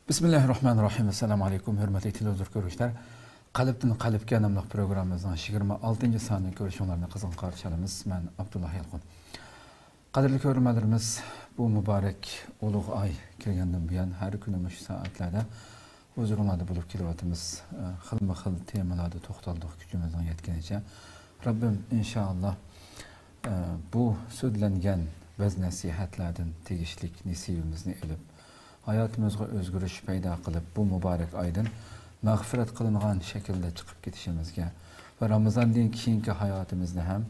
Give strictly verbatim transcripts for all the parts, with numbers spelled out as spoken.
بىسمىللاھىررەھمانىررەھىم. ئەسسالامۇ ئەلەيكۇم، ھۆرمەتلىك تېلېۋىزور كۆرگۈچىلەر. قەلبتىن قەلبكە ناملىق پروگراممىمىزنىڭ يىگىرمە ئالتىنچى سانىنى كۆرۈشۈڭلارنى قىزغىن قارشى ئالىمىز. مەن ئابدۇللا يالقۇن. قەدىرلىك كۆرۈرمەنلىرىمىز، بۇ مۇبارەك ئۇلۇغ ئاي كىرگەندىن بۇيان، ھەر كۈنى مۇشۇ سائەتلەردە ھۇزۇرۇڭلاردا بولۇپ كېلىۋاتىمىز. ئە، خىلمۇ خىل تېمىلاردا توختالدۇق، كۈچىمىزنىڭ يەتكىنىچە. رەببىم، ئىنشائاللا، ئە، بۇ سۆزلەنگەن ۋەز نەسىھەتلەردىن تېگىشلىك نېسىۋىمىزنى ئېلىپ، ھاياتىمىزغا ئۆزگىرىش پەيدا قىلىپ، بۇ مۇبارەك ئايدىن مەغپىرەت قىلىنغان شەكىلدە چىقىپ كېتىشىمىزگە ۋە رامىزاندىن كېيىنكى ھاياتىمىزنى ھەم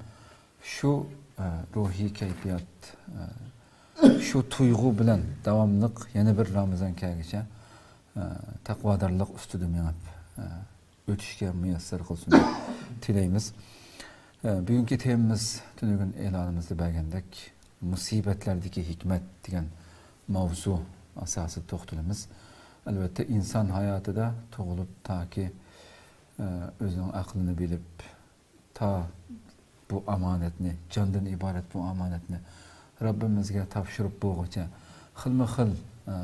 شۇ، ئە، روھىي كەيپىيات، ئە، شۇ تۇيغۇ بىلەن داۋاملىق يەنە بىر رامىزان كەلگۈچە، ئە، تەقۋادارلىق ئۈستىدە مېڭىپ، ئە، ئۆتۈشكە مۇيەسسەر قىلسۇن دەپ تىلەيمىز. ئە، بۈگۈنكى تېمىمىز تۈنۈگۈن ئېلانىمىزدا بەرگەندەك، مۇسىبەتلەردىكى ھېكمەت دېگەن ماۋزۇ ئاساسىدا توختىلىمىز. ئەلۋەتتە، ئىنسان ھاياتىدا تۇغۇلۇپ تاكى، ئە، ئۆزىنىڭ ئەقلىنى بىلىپ، تا بۇ ئامانەتنى، جاندىن ئىبارەت بۇ ئامانەتنى رەببىمىزگە تاپشۇرۇپ بولغۇچە، خىلمۇ خىل، ئە،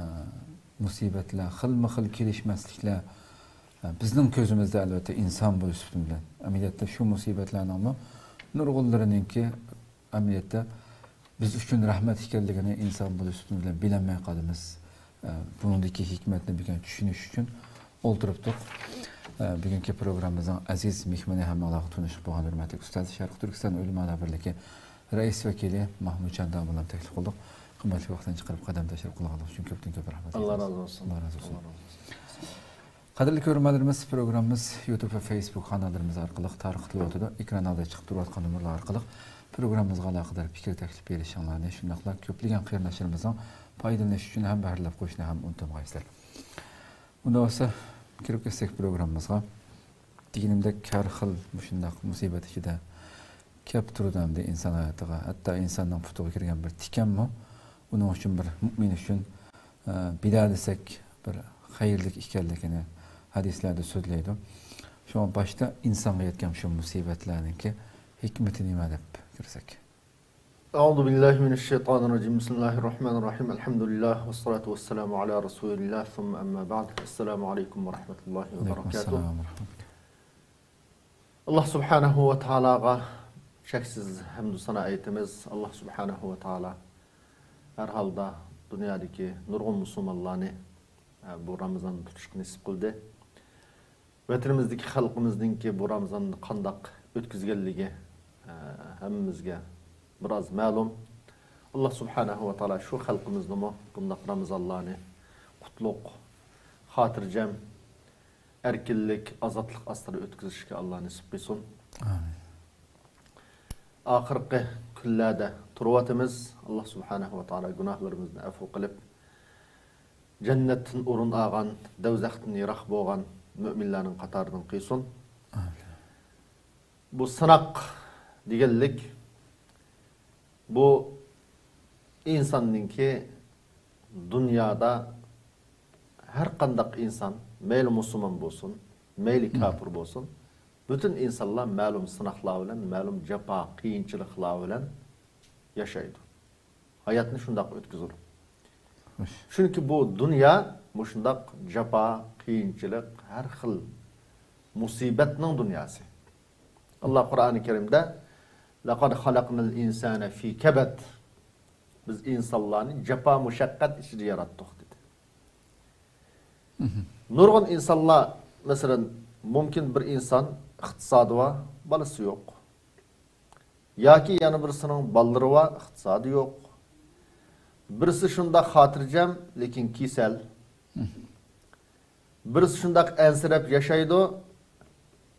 مۇسىبەتلەر، خىلمۇ خىل كېلىشمەسلىكلەر، ئە، بىزنىڭ كۆزىمىزدە، ئەلۋەتتە، ئىنسان بولۇش سۈپىتىم بىلەن، ئەمەلىيەتتە شۇ مۇسىبەتلەرنىڭمۇ نۇرغۇنلىرىنىڭكى ئەمەلىيەتتە بىز ئۈچۈن رەھمەت ئىكەنلىكىنى ئىنسان بولۇش سۈپىتىم بىلەن بىلەلمەي قالىمىز. ئە، بۇنىڭدىكى ھېكمەتنى بىلگەن، چۈشىنىش ئۈچۈن ئولتۇرۇپتۇق. ئە، بۈگۈنكى پروگراممىمىزنىڭ ئەزىز مېھمىنى، ھەممىڭلارغا تونۇش بولغان ھۆرمەتلىك ئۇستاز، شەرقىي تۈركىستان ئۆلىمالار بىرلىكى رەئىس ۋەكىلى ماھمۇتجان داموللامنى تەكلىپ قىلدۇق. قىممەتلىك ۋاقتىنى چىقىرىپ، قەدەم تەشرىپ قىلغانلىقى ئۈچۈن كۆپتىن كۆپ رەھمەت ئېيتىمىز. ئاللا رازى بولسۇن. ئاللا رازى بولسۇن. قەدىرلىك كۆرۈرمەنلىرىمىز، پروگراممىمىز يۇتۇب ۋە فېيسبۇك قاناللىرىمىز ئارقىلىق تارقىتىلىۋاتىدۇ. ئېكران ئالدىدا چىقىپ تۇرۇۋاتقان نومۇرلار ئارقىلىق پروگراممىمىزغا ئالاقىدار پىكىر تەكلىپ بېرىشىڭلارنى، شۇنداقلا كۆپلىگەن قېرىنداشلىرىمىزنىڭ پايدىلىنىشى ئۈچۈن ھەم بەھرىلەپ قويۇشنى ھەم ئۇنتۇمىغايسىلەر. ئۇنداق بولسا، كىرىپ كەتسەك پروگراممىمىزغا. دېگىنىمدەك، ھەر خىل مۇشۇنداق مۇسىبەت ئىچىدە كەپ تۇرىدۇ ئەمدى ئىنسان ھاياتىغا. ھەتتا ئىنساننىڭ پۇتىغا كىرگەن بىر تىكەنمۇ ئۇنىڭ ئۈچۈن، بىر مۇئمىن ئۈچۈن، ئە، بىلەلىسەك بىر خەيرلىك ئىكەنلىكىنى ھەدىسلەردە سۆزلەيدۇ. شۇڭا باشتا ئىنسانغا يەتكەن شۇ مۇسىبەتلەرنىڭكى ھېكمىتى نېمە دەپ كىرسەك. أعوذ بالله من الشيطان الرجيم. بسم الله الرحمن الرحيم. الحمد لله والصلاة والسلام على رسول الله، ثم أما بعد. السلام عليكم ورحمة الله وبركاته. ئەلەيكۇم ئەسسالام ۋە رەھمەتۇللاھ. ئاللا سۇبھانەھۇ ۋە تائالاغا چەكسىز ھەمدۇ سانا ئېيتىمىز. ئاللا سۇبھانەھۇ ۋە تائالا ھەر ھالدا دۇنيادىكى نۇرغۇن مۇسۇلمانلارنى، ئە، بۇ رامىزاندا تۇتۇشقا نېسىپ قىلدى. ۋەتىنىمىزدىكى خەلقىمىزنىڭكى بۇ رامىزاننى قانداق ئۆتكۈزگەنلىكى، ئە، ھەممىمىزگە بىراز مەلۇم. ئاللا سۇبھانەھۇ ۋە تائالا شۇ خەلقىمىزنىمۇ بۇنداق رامىزانلارنى قۇتلۇق، خاتىرجەم، ئەركىنلىك، ئازادلىق ئاستىدا ئۆتكۈزۈشكە ئاللا نېسىپ قىلسۇن. ئامىن. ئاخىرقى كۈنلەردە تۇرۇۋاتىمىز. ئاللا سۇبھانەھۇ ۋە تائالا گۇناھلىرىمىزنى ئەفۇ قىلىپ، جەننەتتىن ئورۇن ئالغان، دەۋزەختىن يىراق بولغان مۆمىنلەرنىڭ قاتارىدىن قىلسۇن. ئامىن. بۇ سىناق دېگەنلىك، بۇ ئىنساننىڭكى دۇنيادا ھەر قانداق ئىنسان، مەيلى مۇسۇلمان بولسۇن، مەيلى كاپىر بولسۇن، پۈتۈن ئىنسانلار مەلۇم سىناقلار بىلەن، مەلۇم جاپا، قىيىنچىلىقلار بىلەن ياشايدۇ. ھاياتنى شۇنداق ئۆتكۈزىدۇ. خوش. چۈنكى بۇ دۇنيا مۇشۇنداق جاپا، قىيىنچىلىق، ھەر خىل مۇسىبەتنىڭ دۇنياسى. ئاللا قۇرئانى كەرىمدە، لەقەد خەلەقنەل ئىنسانە فى كەبەد. بىز ئىنسانلارنى جاپا، مۇشەققەت ئىچىدە ياراتتۇق، دېدى. نۇرغۇن ئىنسانلار، مەسىلەن، مۇمكىن بىر ئىنسان ئىقتىسادى بار، بالىسى يوق. ياكى يەنە بىرسىنىڭ بالىلىرى بار، ئىقتىسادى يوق. بىرسى شۇنداق خاتىرجەم، لېكىن كېسەل. بىرسى شۇنداق ئەنسىرەپ ياشايدۇ،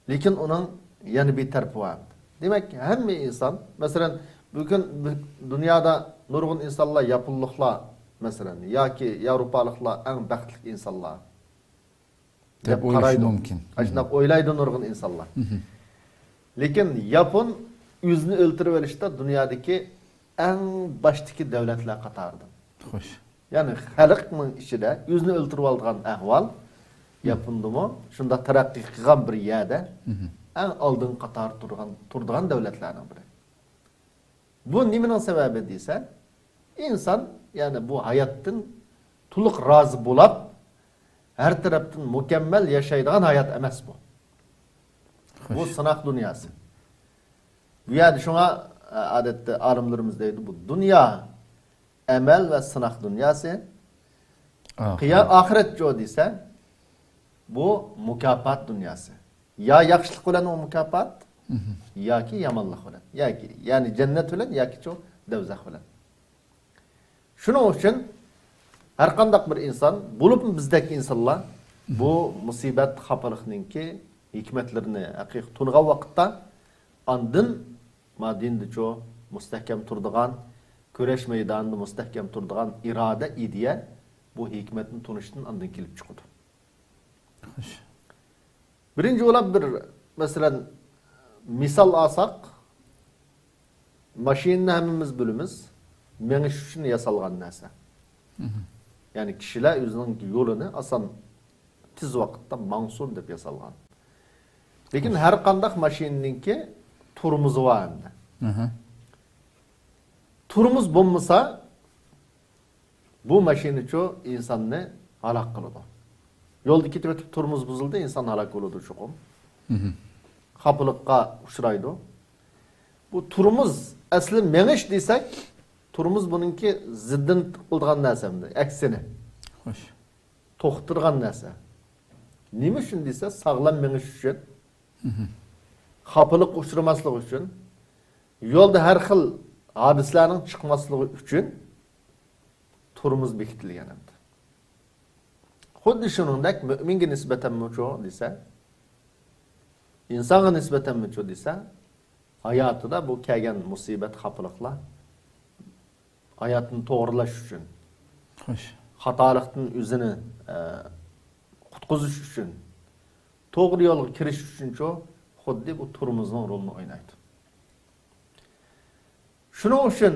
لېكىن ئۇنىڭ يەنە بىر تەرىپى بار. دېمەك، ھەممە ئىنسان، مەسىلەن، بۈگۈن بۇ دۇنيادا نۇرغۇن ئىنسانلار، ياپونلۇقلار، مەسىلەن، ياكى ياۋروپالىقلار ئەڭ بەختلىك ئىنسانلار دەپ دەپ ئويلىشى قارايدۇ. مۇمكىن. ئاشۇنداق ئويلايدۇ نۇرغۇن ئىنسانلار. لېكىن ياپون ئۆزىنى ئۆلتۈرۈۋېلىشتا دۇنيادىكى ئەڭ باشتىكى دۆلەتلەر قاتارىدا. خوش. يەنى خەلقنىڭ ئىچىدە ئۆزىنى ئۆلتۈرۈۋالىدىغان ئەھۋال ياپوندىمۇ شۇنداق تەرەققىي قىلغان بىر يەردە ئەڭ ئالدىنقى قاتاردا تۇرغان، تۇرىدىغان دۆلەتلەرنىڭ بىرى. بۇ نېمىنىڭ سەۋەبى دېسە، ئىنسان، يەنى بۇ ھاياتتىن تولۇق رازى بولاپ، ھەر تەرەپتىن مۇكەممەل ياشايدىغان ھايات ئەمەس بۇ. بۇ سىناق دۇنياسى. بۇ يەردە شۇڭا، ئە، ئادەتتە ئالىملىرىمىز دەيدۇ، بۇ دۇنيا ئەمەل ۋە سىناق دۇنياسى. ئاخىرەت. قىيا-، ئاخىرەتچۇ دېسە، بۇ مۇكاپات دۇنياسى. يا ياخشىلىق بىلەن ئۇ مۇكاپات، ياكى يامانلىق بىلەن. ياكى، يەنى جەننەت بىلەن ياكى شۇ دەۋزەخ بىلەن. شۇنىڭ ئۈچۈن ھەرقانداق بىر ئىنسان، بولۇپمۇ بىزدەك ئىنسانلار، بۇ مۇسىبەت، خاپىلىقنىڭكى ھېكمەتلىرىنى ھەقىقىي تونۇغان ۋاقىتتا، ئاندىن ما دىندىچۇ مۇستەھكەم تۇرىدىغان، كۈرەش مەيدانىدا مۇستەھكەم تۇرىدىغان ئىرادە، ئىدىيە بۇ ھېكمەتنى تونۇشتىن ئاندىن كېلىپ چىقىدۇ. خوش. بىرىنچى بولۇپ بىر، مەسىلەن، مىسال ئالساق، ماشىنىنى ھەممىمىز بىلىمىز، مېڭىش ئۈچۈن ياسالغان نەرسە. يەنى كىشىلەر ئۆزىنىڭ يولىنى ئاسان، تېز ۋاقىتتا ماڭسۇن دەپ ياسالغان. لېكىن ھەر قانداق ماشىنىنىڭكى تورمۇزى بار ئەمدى. تورمۇز بولمىسا، بۇ ماشىنىچۇ ئىنساننى ھالاك قىلىدۇ. يولدا كېتىۋېتىپ تورمۇز بۇزۇلدى، ئىنسان ھالاك بولىدۇ چوقۇم. خاپىلىققا ئۇچرايدۇ. بۇ تورمۇز ئەسلى مېڭىش دېسەك، تورمۇز بۇنىڭكى زىددىنى قىلىدىغان نەرسە ئەمدى، ئەكسىنى. خوش. توختىتىدىغان نەرسە. نېمە ئۈچۈن دېسە، ساغلام مېڭىش ئۈچۈن، خاپىلىققا ئۇچرىماسلىقى ئۈچۈن، يولدا ھەر خىل ھادىسىلەرنىڭ چىقماسلىقى ئۈچۈن تورمۇز بېكىتىلگەن ئەمدى. خۇددى شۇنىڭدەك مۆمىنگە نىسبەتەنمۇچۇ دېسە، ئىنسانغا نىسبەتەنمۇچۇ دېسە، ھاياتىدا بۇ كەلگەن مۇسىبەت، خاپىلىقلار ھاياتىنى توغرىلاش ئۈچۈن، خوش. خاتالىقتىن ئۆزىنى، ئە، قۇتقۇزۇش ئۈچۈن، توغرا يولغا كىرىش ئۈچۈنچۇ خۇددى بۇ تورمۇزنىڭ رولىنى ئوينايدۇ. شۇنىڭ ئۈچۈن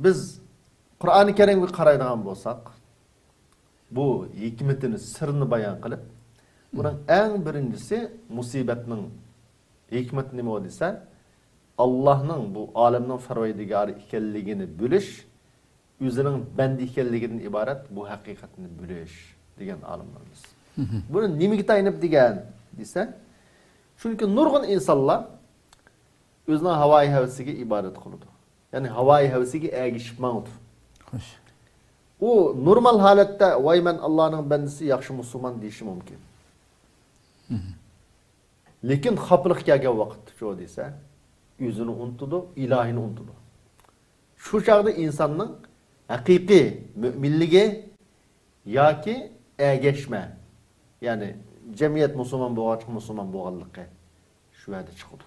بىز قۇرئانى كەرىمگە قارايدىغان بولساق، بۇ ھېكمىتىنى، سىرىنى بايان قىلىپ، بۇنىڭ ئەڭ بىرىنچىسى مۇسىبەتنىڭ ھېكمىتى نېمە دېسە، ئاللاھنىڭ بۇ ئالەمنىڭ پەرۋەردىگارى ئىكەنلىكىنى بىلىش، ئۆزىنىڭ بەندە ئىكەنلىكىدىن ئىبارەت بۇ ھەقىقەتنى بىلىش دېگەن ئالىملىرىمىز. بۇنى نېمىگە تايىنىپ دېگەن دېسە، چۈنكى نۇرغۇن ئىنسانلار ئۆزىنىڭ ھاۋايى ھەۋىسىگە ئىبادەت قىلىدۇ. يەنى ھاۋايى ھەۋىسىگە ئەگىشىپ ماڭىدۇ. خوش. ئۇ نورمال ھالەتتە، ۋاي، مەن ئاللانىڭ بەندىسى، ياخشى مۇسۇلمان دېيىشى مۇمكىن. لېكىن خاپىلىق كەلگەن ۋاقىتتىچۇ دېسە، ئۆزىنى ئۇنتىدۇ، ئىلاھىنى ئۇنتىدۇ. شۇ چاغدا ئىنساننىڭ ھەقىقىي مۆمىنلىكى ياكى ئەگەشمە، يەنى جەمئىيەت مۇسۇلمان بولغاچقا مۇسۇلمان بولغانلىقى شۇ يەردە چىقىدۇ.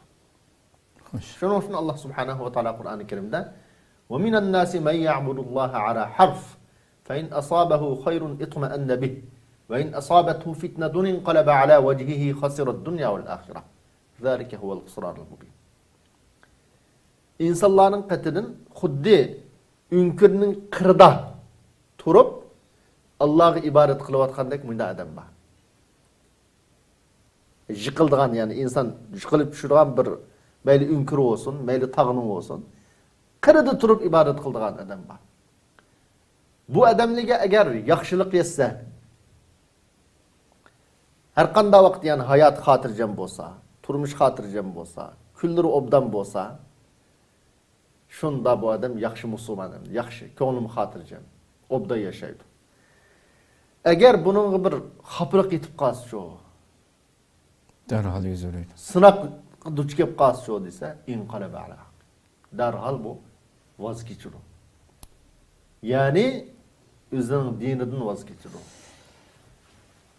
خوش. شۇنىڭ ئۈچۈن ئاللا سۇبھانەھۇ ۋە تائالا قۇرئانى كەرىمدە، وَمِنَ النَّاسِ مَن يَعْبُدُ اللَّهَ عَلَى حَرْفٍ فَإِنْ أَصَابَهُ خَيْرٌ اطْمَأَنَّ بِهِ وَإِنْ أَصَابَتْهُ فِتْنَةٌ انْقَلَبَ عَلَى وَجْهِهِ خَسِرَ الدُّنْيَا وَالْآخِرَةَ ذَلِكَ هُوَ الْخُسْرَانُ الْمُبِينُ. ئىنسانلارنىڭ قېتىدىن خۇددى ئۆڭكۈرنىڭ قىرىدا تۇرۇپ، ئاللاغا ئىبادەت قىلىۋاتقاندەك مۇنداق ئادەم بار. يىقىلىدىغان، يەنى ئىنسان يىقىلىپ چۈشىدىغان بىر، مەيلى ئۆڭكۈر بولسۇن، مەيلى تاغنىڭ بولسۇن، قىرىدا تۇرۇپ ئىبادەت قىلىدىغان ئادەم بار. بۇ ئادەملەرگە ئەگەر ياخشىلىق يەتسە، ھەر قانداق ۋاقىت، يەنى ھاياتى خاتىرجەم بولسا، تۇرمۇش خاتىرجەم بولسا، كۈنلىرى ئوبدان بولسا، شۇندا بۇ ئادەم ياخشى مۇسۇلمان، ياخشى، كۆڭلىمۇ خاتىرجەم، ئوبدان ياشايدۇ. ئەگەر بۇنىڭغا بىر خاپىلىق يېتىپ قالسىچۇ؟ دەرھال يۈز ئۆرۈيدۇ. سىناققا دۇچ كېلىپ قالسىچۇ دېسە، انقلب على، دەرھال بۇ ۋاز كېچىدۇ. يەنى ئۆزىنىڭ دىنىدىن ۋاز كېچىدۇ.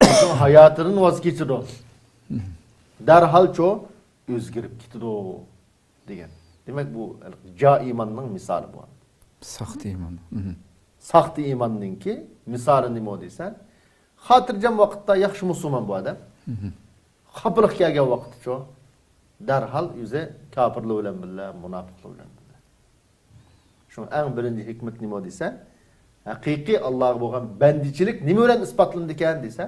ئۆزىنىڭ ھاياتىدىن ۋاز كېچىدۇ. دەرھالچۇ ئۆزگىرىپ كېتىدۇ دېگەن. دېمەك، بۇ جا ئىماننىڭ مىسالى بۇ. ساختا ئىمان. ساختا ئىماننىڭكى مىسالى نېمە دېسە، خاتىرجەم ۋاقىتتا ياخشى مۇسۇلمان بۇ ئادەم. خاپىلىق كەلگەن ۋاقىتتىچۇ، دەرھال ئۆزى كاپىرلار بىلەن بىللە، مۇناپىقلار بىلەن بىللە. شۇڭا ئەڭ بىرىنچى ھېكمەت نېمە دېسە، ھەقىقىي ئاللاغا بولغان بەندىچىلىك نېمە بىلەن ئىسپاتلىنىدىكەن دېسە،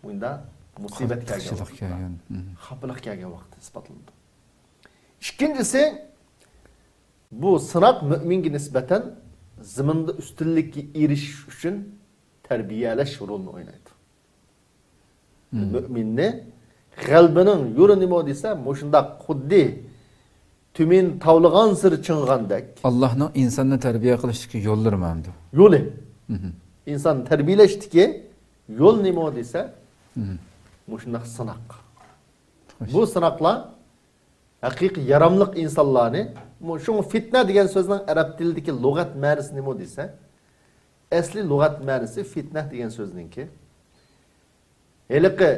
مۇنداق مۇسىبەت كەلگەن قىيىنچىلىق ۋاقىتتا، كەلگەن. خاپىلىق كەلگەن ۋاقىتتا ئىسپاتلىنىدۇ. ئىككىنچىسى، بۇ سىناق مۆمىنگە نىسبەتەن زېمىندا ئۈستۈنلۈككە ئېرىشىش ئۈچۈن تەربىيەلەش رولىنى ئوينايدۇ. مم. مۆمىننى غەلىبىنىڭ يولى نېمە دېسە، مۇشۇنداق خۇددى تۈمەن تاۋلىغانسېرى چىڭغاندەك. ئاللاھنىڭ ئىنساننى تەربىيە قىلىشتىكى يوللىرى ماندۇ. يولى. مم. ئىنساننى تەربىيەلەشتىكى يول نېمە دېسە، مم. مۇشۇنداق سىناق. خوش. بۇ سىناقلار ھەقىقىي ياراملىق ئىنسانلارنى، مۇ-، شۇڭا فىتنە دېگەن سۆزنىڭ ئەرەب تىلىدىكى لۇغەت مەنىسى نېمە دېسە، ئەسلى لۇغەت مەنىسى فىتنە دېگەن سۆزنىڭكى، ھېلىقى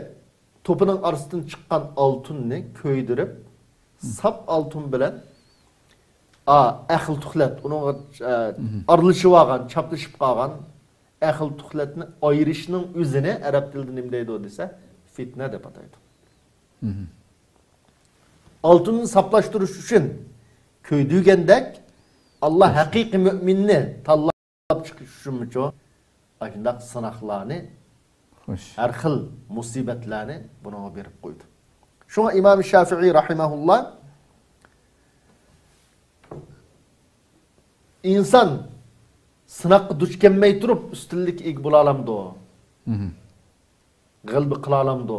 توپىنىڭ ئارىسىدىن چىققان ئالتۇننى كۆيدۈرۈپ، ساپ ئالتۇن بىلەن، ئا، ئەخلە تۈخلەت، ئۇنىڭغا، ئە، مم. ئارىلىشىۋالغان، چاپلىشىپ قالغان ئەخلە تۈخلەتنى ئايرىشنىڭ ئۆزىنى ئەرەب تىلىدا نېمە دەيدۇ دېسە، فىتنە دەپ ئاتايدۇ. مم. ئالتۇننى ساپلاشتۇرۇش ئۈچۈن كۆيدۈرگەندەك، ئاللا ھەقىقىي مۆمىننى تاللاپ چىقىش ئۈچۈنمۇچۇ ئاشۇنداق سىناقلارنى، خوش. ھەر خىل مۇسىبەتلەرنى بۇنىڭغا بېرىپ قويدى. شۇڭا ئىمام شافىئىي راھىمەھۇللا، ئىنسان سىناققا دۇچ كەلمەي تۇرۇپ ئۈستۈنلۈككە ئىگە بولالامدۇ؟ مم. غەلىبە قىلالامدۇ؟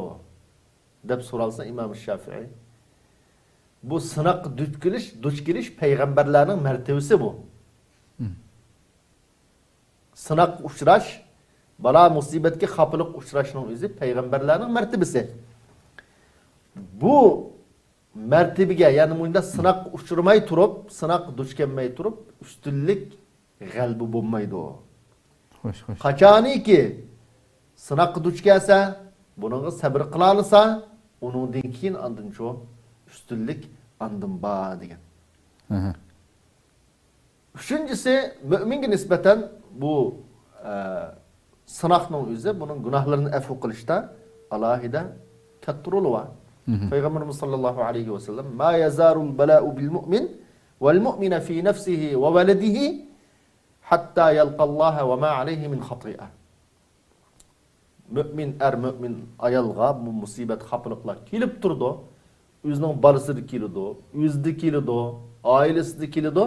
دەپ سورالسا ئىمام شافىئىي، بۇ سىناققا دۇچ كېلىش، دۇچ كېلىش پەيغەمبەرلەرنىڭ مەرتىۋىسى بۇ. مم. سىناققا ئۇچراش، بالا مۇسىبەتكە، خاپىلىققا ئۇچراشنىڭ ئۆزى پەيغەمبەرلەرنىڭ مەرتىۋىسى. بۇ مەرتىۋىگە، يەنى مۇنداق سىناققا ئۇچرىماي تۇرۇپ، سىناققا دۇچ كەلمەي تۇرۇپ، ئۈستۈنلۈك، غەلىبە بولمايدۇ. خوش، خوش. قاچانكى سىناققا دۇچ كەلسە، بۇنىڭغا سەبرى قىلالىسا، ئۇنىڭدىن كېيىن ئاندىن شۇ ئۈستۈنلۈك ئاندىن بار دېگەن. ئەھە. ئۈچىنچىسى، مۆمىنگە نىسبەتەن بۇ، ئە، سىناقنىڭ ئۆزى بۇنىڭ گۇناھلىرىنى ئەپۇ قىلىشتا ئالاھىدە كاتتا رولى بار. مم. پەيغەمبىرىمىز ساللاللاھۇ ئەلەيھى ۋەسەللەم، ما يزال البلاء بالمؤمن والمؤمنة في نفسه وولده حتى يلقى الله وما عليه من خطيئة. مۆمىن ئەر، مۆمىن ئايالغا بۇ مۇسىبەت، خاپىلىقلار كېلىپ تۇرىدۇ. ئۆزىنىڭ بالىسىدا كېلىدۇ، ئۆزىدە كېلىدۇ، ئائىلىسىدە كېلىدۇ.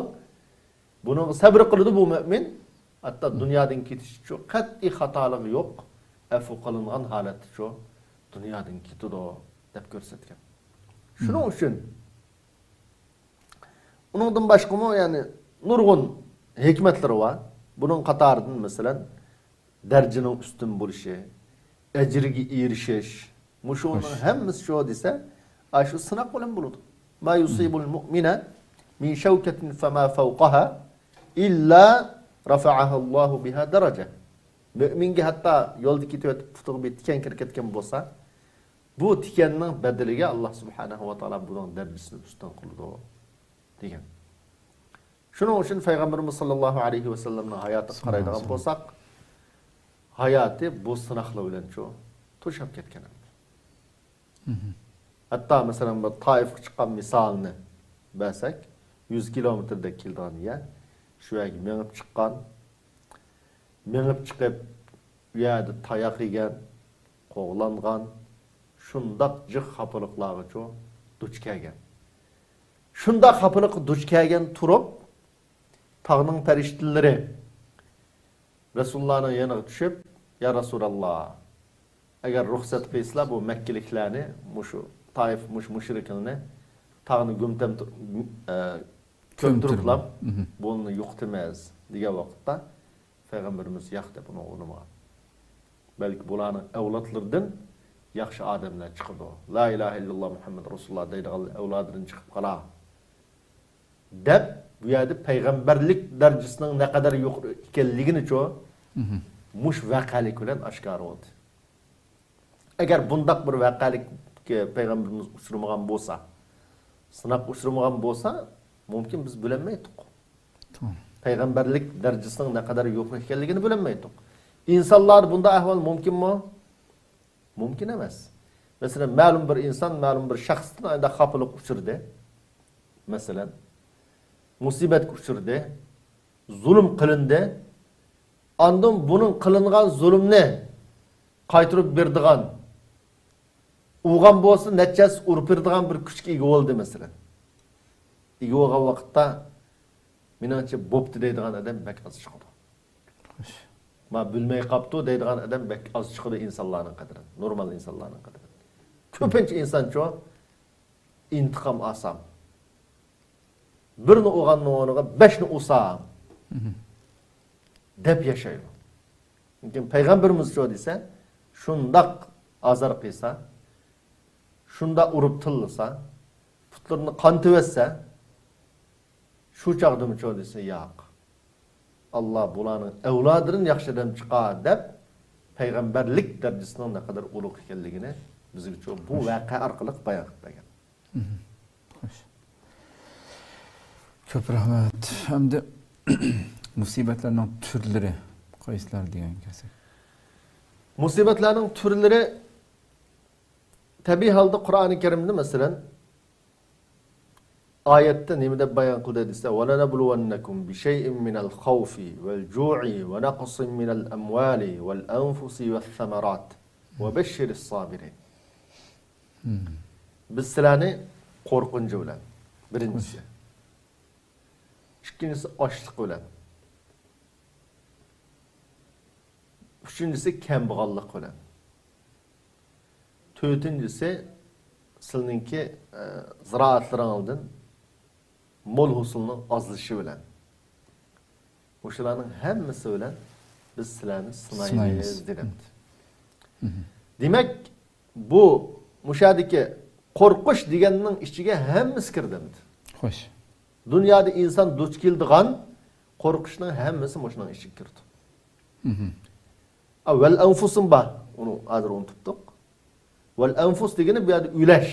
بۇنىڭغا سەبرى قىلىدۇ بۇ مۆمىن. ھەتتا دۇنيادىن كېتىشىچۇ قەتئىي خاتالىقى يوق، ئەپۇ قىلىنغان ھالەتتىچۇ دۇنيادىن كېتىدۇ، دەپ كۆرسەتكەن. شۇنىڭ ئۈچۈن ئۇنىڭدىن باشقىمۇ، يەنى، نۇرغۇن ھېكمەتلىرى بار. بۇنىڭ قاتارىدىن، مەسىلەن، دەرىجىنىڭ ئۈستۈن بولۇشى، ئەجىرگە ئېرىشىش، مۇشۇنىڭ ھەممىسى شۇ دېسە، ئاشۇ سىناق بىلەن بولىدۇ. ما يصيب المؤمن من شوكة فما فوقها إلا رفعه الله بها درجة. مۆمىنگە ھەتتا يولدا كېتىۋېتىپ پۇتىغا بىر تىكەن كىرىپ كەتكەن بولسا، بۇ تىكەننىڭ بەدىلىگە ئاللا سۇبھانەھۇ ۋە تائالا بۇنىڭ دەرىجىسىنى ئۈستۈن قىلىدۇ، دېگەن. شۇنىڭ ئۈچۈن پەيغەمبىرىمىز ساللاللاھۇ ئەلەيھى ۋەسەللەمنىڭ ھاياتىغا قارايدىغان بولساق، ھاياتى بۇ سىناقلار بىلەنچۇ توشاپ كەتكەن. ھەتتا، مەسىلەن، بىر تائىفقا چىققان مىسالىنى بەرسەك، يۈز كىلومېتىردەك كېلىدىغان يەر، شۇ يەرگە مېڭىپ چىققان، مېڭىپ چىقىپ، ئۇ يەردە تاياق يېگەن، قوغلانغان، شۇنداق جىق خاپىلىقلارغىچۇ دۇچ كەلگەن. شۇنداق خاپىلىققا دۇچ كەلگەن تۇرۇپ، تاغنىڭ پەرىشتىلىرى رەسۇلۇللانىڭ يېنىغا چۈشۈپ، يا رەسۇلاللا، ئەگەر رۇخسەت قىلسىلا، بۇ مەككىلىكلەرنى، مۇشۇ تائىف، مۇشۇ مۇشرىكلارنى تاغنى گۈمتەم تۇ-، گۈم-، ئە، كۆمتۈرۈپلا، بۇنى يوقىتىمىز، دېگەن ۋاقىتتا، پەيغەمبىرىمىز ياق دەپ ئۇنى ئۇنىمىغان. بەلكى بۇلارنىڭ ئەۋلادلىرىدىن ياخشى ئادەملەر چىقىدۇ. لا ئىلاھە ئىللاللا مۇھەممەد رەسۇلۇللا دەيدىغانلار ئەۋلادىدىن چىقىپ قالار. دەپ، بۇ يەردە پەيغەمبەرلىك دەرىجىسىنىڭ نەقەدەر يۇقىرى ئىكەنلىكىنىچۇ، مۇشۇ ۋەقەلىك بىلەن ئاشكارا بولدى. ئەگەر بۇنداق بىر ۋەقەلىككە پەيغەمبىرىمىز ئۇچرىمىغان بولسا، سىناققا ئۇچرىمىغان بولسا، مۇمكىن بىز بىلەلمەيتتۇق. پەيغەمبەرلىك دەرىجىسىنىڭ نەقەدەر يۇقىرى ئىكەنلىكىنى بىلەلمەيتتۇق. ئىنسانلاردا بۇنداق ئەھۋال مۇمكىنمۇ؟ مۇمكىن ئەمەس. مەسىلەن، مەلۇم بىر ئىنسان مەلۇم بىر شەخستىن ئايدا خاپىلىققا ئۇچرىدى. مەسىلەن، مۇسىبەتكە ئۇچرىدى، زۇلۇم قىلىندى. ئاندىن بۇنىڭ قىلىنغان زۇلۇمنى قايتۇرۇپ بېرىدىغان، ئۇرغان بولسا نەچچە ھەسسە ئۇرۇپ بېرىدىغان بىر كۈچكە ئىگە بولدى، مەسىلەن. ئىگە بولغان ۋاقىتتا، مېنىڭچە، بوپتۇ دەيدىغان ئادەم بەك ئاز چىقىدۇ. خوش. ما بىلمەي قاپتۇ دەيدىغان ئادەم بەك ئاز چىقىدۇ ئىنسانلارنىڭ قەدرىدىن، نورمال ئىنسانلارنىڭ قەدرىدىن. كۆپىنچە ئىنسانچۇ، ئىنتىقام ئالسام، بىرنى ئۇرغاننىڭ ئورنىغا بەشنى ئۇرسام، دەپ ياشايدۇ. لېكىن پەيغەمبىرىمىزچۇ دېسە، شۇنداق ئازار قىلسا، شۇنداق ئۇرۇپ تىللىسا، پۇتلىرىنى قانىتىۋەتسە، شۇ چاغدىمۇچۇ دېسە، ياق. ئاللا بۇلارنىڭ ئەۋلادىدىن ياخشى ئادەم چىقار دەپ، پەيغەمبەرلىك دەرىجىسىنىڭ نەقەدەر ئۇلۇغ ئىكەنلىكىنى بىزگىچۇ بۇ ۋەقە ئارقىلىق بايان قىلىپ بەرگەن. خوش. كۆپ رەھمەت. ئەمدى مۇسىبەتلەرنىڭ تۈرلىرى قايسىلار دېگەن كەلسەك. مۇسىبەتلەرنىڭ تۈرلىرى تەبىئىي ھالدا قۇرئانى كەرىمدە، مەسىلەن، ئايەتتە نېمە دەپ بايان قىلدى دېسە، ولنبلونكم بشيء من الخوف والجوع ونقص من الأموال والأنفس والثمرات وبشر الصابرين. بىز سىلەرنى قورقۇنچى بىلەن، بىرىنچىسى. ئىككىنچىسى ئاچلىق بىلەن. ئۈچىنچىسى كەمبەغاللىق بىلەن. تۆتىنچىسى سىلىنىڭكى، ئە، زىرائەتلىرىڭدىن مول ھوسۇلنىڭ ئازلىشى بىلەن. مۇشۇلارنىڭ ھەممىسى بىلەن بىز سىلەرنى سىنايمىز، سىنايمىز، دېدى. دېمەك، بۇ مۇشۇ يەردىكى قورقۇش دېگەننىڭ ئىچىگە ھەممىسى كىردى ئەمدى. خوش. دۇنيادا ئىنسان دۇچ كېلىدىغان قورقۇشنىڭ ھەممىسى مۇشۇنىڭ ئىچىگە كىرىدۇ. ئا، ۋەل ئەنفۇسۇم بار. ئۇنى ھازىر ئۇنتۇپتۇق. ۋەل ئەنفۇس دېگىنى بۇ يەردە ئۆلەش.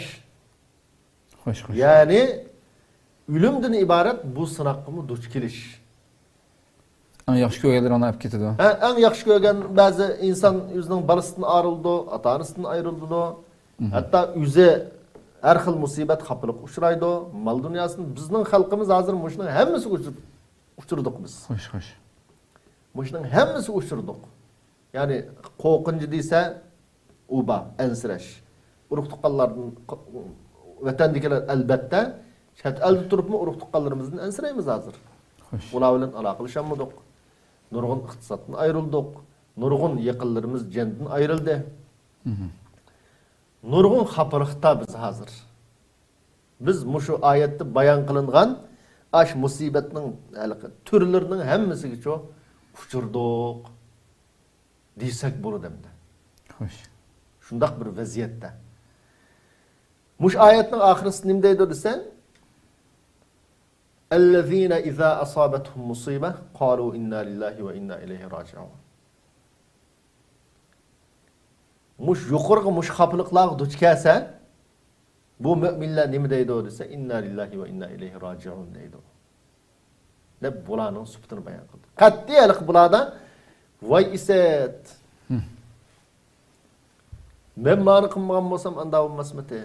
خوش، خوش. يەنى ئۆلۈمدىن ئىبارەت بۇ سىناققىمۇ دۇچ كېلىش. ئەڭ ياخشى كۆرگەنلىرىڭنى ئەپ كېتىدۇ. ھە، ئەڭ ياخشى كۆرگەن بەزى ئىنسان ئۆزىنىڭ بالىسىدىن ئايرىلىدۇ، ئاتا-ئانىسىدىن ئايرىلىدۇ. ھەتتا ئۆزى ھەر خىل مۇسىبەت، خاپىلىق ئۇچرايدۇ. مال دۇنياسىنى بىزنىڭ خەلقىمىز ھازىر مۇشۇنىڭ ھەممىسىگە ئۇچ-، ئۇچرىدۇق بىز. خوش، خوش. مۇشۇنىڭ ھەممىسىگە ئۇچرىدۇق. يەنى قورقۇنچ دېسە، ئۇ بار، ئەنسىرەش. ئۇرۇق-تۇغقانلاردىن، ۋەتەندىكىلەر ئەلۋەتتە، چەت ئەلدە تۇرۇپمۇ ئۇرۇق-تۇغقانلىرىمىزدىن ئەنسىرەيمىز ھازىر. خوش. ئۇلار بىلەن ئالاقىلىشالمىدۇق. نۇرغۇن ئىقتىسادتىن ئايرىلدۇق. نۇرغۇن يېقىنلىرىمىز جەندىن ئايرىلدى. نۇرغۇن خاپىلىقتا بىز ھازىر. بىز مۇشۇ ئايەتتە بايان قىلىنغان ئاش مۇسىبەتنىڭ ھېلىقى تۈرلىرىنىڭ ھەممىسىگىچۇ ئۇچرىدۇق دېسەك بولىدۇ ئەمدى. خوش. شۇنداق بىر ۋەزىيەتتە. مۇشۇ ئايەتنىڭ ئاخىرىسى نېمە دەيدۇ دېسە، الذين إذا أصابتهم مصيبة قالوا إنا لله وإنا إليه راجعون. مۇشۇ يۇقىرىقى مۇشۇ خاپىلىقلارغا دۇچ كەلسە، بۇ مۆمىنلەر نېمە دەيدۇ دېسە، ئىننا لىللاھى ۋە ئىننا ئىلەيھى راجىئۇن دەيدۇ. دەپ بۇلارنىڭ سۈپىتىنى بايان قىلدى. قەتئىي ھېلىقى بۇلاردا، ۋاي ئىسەت! مەن مانى قىلمىغان بولسام، ئاندا بولماسمىتى؟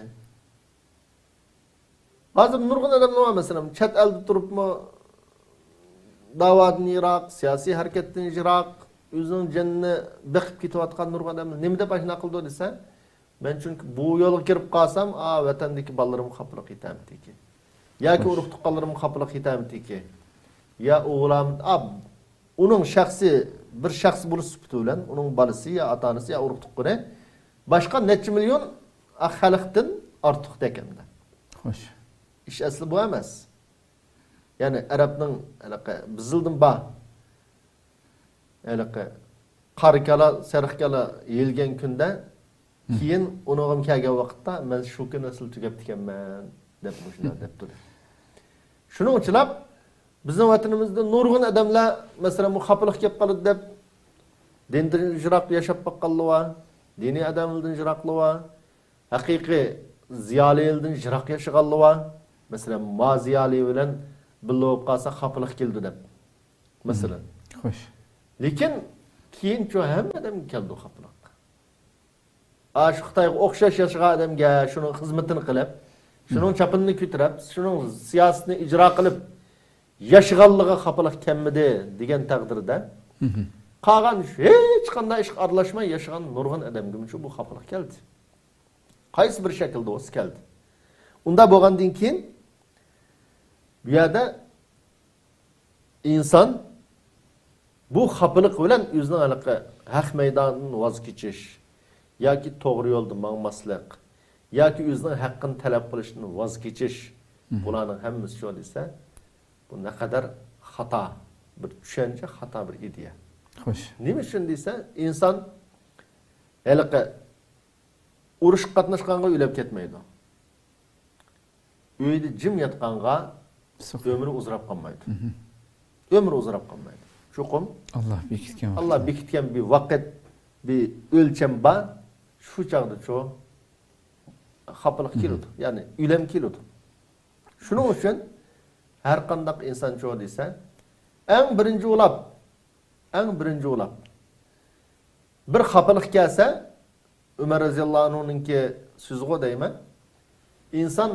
ھازىر نۇرغۇن ئادەملەر بار، مەسىلەن، چەت ئەلدە تۇرۇپمۇ داۋادىن يىراق، سىياسىي ھەرىكەتتىن يىراق، ئۆزىنىڭ جېنىنى بېقىپ كېتىۋاتقان نۇرغۇن ئادەملەر نېمە دەپ ئاشۇنداق قىلىدۇ دېسە، مەن چۈنكى بۇ يولغا كىرىپ قالسام، ئا، ۋەتەندىكى بالىلىرىمغا خاپىلىق يېتەمتىكى. ياكى ئۇرۇق-تۇغقانلىرىمغا خاپىلىق يېتەمتىكى. يا ئۇلام، ئا، ئۇنىڭ شەخسىي، بىر شەخس بولۇش سۈپىتى بىلەن ئۇنىڭ بالىسى يا ئاتا-ئانىسى يا ئۇرۇق-تۇغقىنى باشقا نەچچە مىليون، ئا، خەلقتىن ئارتۇقتەك ئەمدى. خوش. ئىش ئەسلى بۇ ئەمەس. يەنى ئەرەبنىڭ ھېلىقى بىزىلدىن بار ھېلىقى قارا كالا، سېرىق كالا يېيىلگەن كۈندە، كېيىن ئۇنىڭغا كەلگەن ۋاقىتتا، مەن شۇ كۈنى ئەسلى تۈگەپتىكەنمەن، دەپ مۇشۇنداق دەپ تۇردى. شۇنىڭ ئۈچۈنلا بىزنىڭ ۋەتىنىمىزدە نۇرغۇن ئادەملەر، مەسىلەن، بۇ خاپىلىق كەپ قالىدۇ دەپ، دىندىن يىراق ياشاپ باققانلار بار، دىنىي ئادەملەردىن يىراقلار بار، ھەقىقىي زىيالىيلىدىن يىراق ياشىغانلار بار. مەسىلەن، ما زىيالىي بىلەن بىللە بولۇپ قالسا خاپىلىق كېلىدۇ دەپ. مەسىلەن. خوش. لېكىن كېيىنچۇ ھەممە ئادەمگە كەلدى خاپىلىق. ئاشۇ خىتايغا ئوخشاش ياشىغان ئادەمگە شۇنىڭ خىزمىتىنى قىلىپ، شۇنىڭ چاپىنىنى كۆتۈرۈپ، شۇنىڭ سىياسىتىنى ئىجرا قىلىپ ياشىغانلىقىغا خاپىلىق كەلمىدى دېگەن تەقدىردە، قالغان ھېچقانداق ئىشقا ئارىلاشماي ياشىغان نۇرغۇن ئادەمگىمۇ شۇ بۇ خاپىلىق كەلدى. قايسى بىر شەكىلدە بولسا كەلدى. ئۇنداق بولغاندىن كېيىن بۇ يەردە ئىنسان بۇ خاپىلىق بىلەن ئۆزىنىڭ ھېلىقى ھەق مەيدانىدىن ۋاز كېچىش ياكى توغرا يولدا ماڭماسلىق ياكى ئۆزىنىڭ ھەققىنى تەلەپ قىلىشتىن ۋاز كېچىش، بۇلارنىڭ ھەممىسى شۇ دېسە، بۇ نەقەدەر خاتا بىر چۈشەنچە، خاتا بىر ئىدىيە. خوش. نېمە ئۈچۈن دېسە، ئىنسان ھېلىقى ئۇرۇشقا قاتناشقانغا ئۆلۈپ كەتمەيدۇ. ئۆيدە جىم ياتقانغا ئۆمرى ئۇزىراپ قالمايدۇ. ئۆمرى ئۇزىراپ قالمايدۇ. چوقۇم ئاللا بېكىتكەن، ئاللا بېكىتكەن بىر ۋاقىت، بىر ئۆلچەم بار. شۇ چاغدا شۇ خاپىلىق كېلىدۇ. يەنى ئۆلۈم كېلىدۇ. شۇنىڭ ئۈچۈن ھەر قانداق ئىنسان شۇ دېسە، ئەڭ بىرىنچى ئۇلاپ، ئەڭ بىرىنچى ئۇلاپ بىر خاپىلىق كەلسە، ئۆمەر رەزىياللاھۇ ئەنھۇنىڭكى سۆزىغۇ دەيمەن. ئىنسان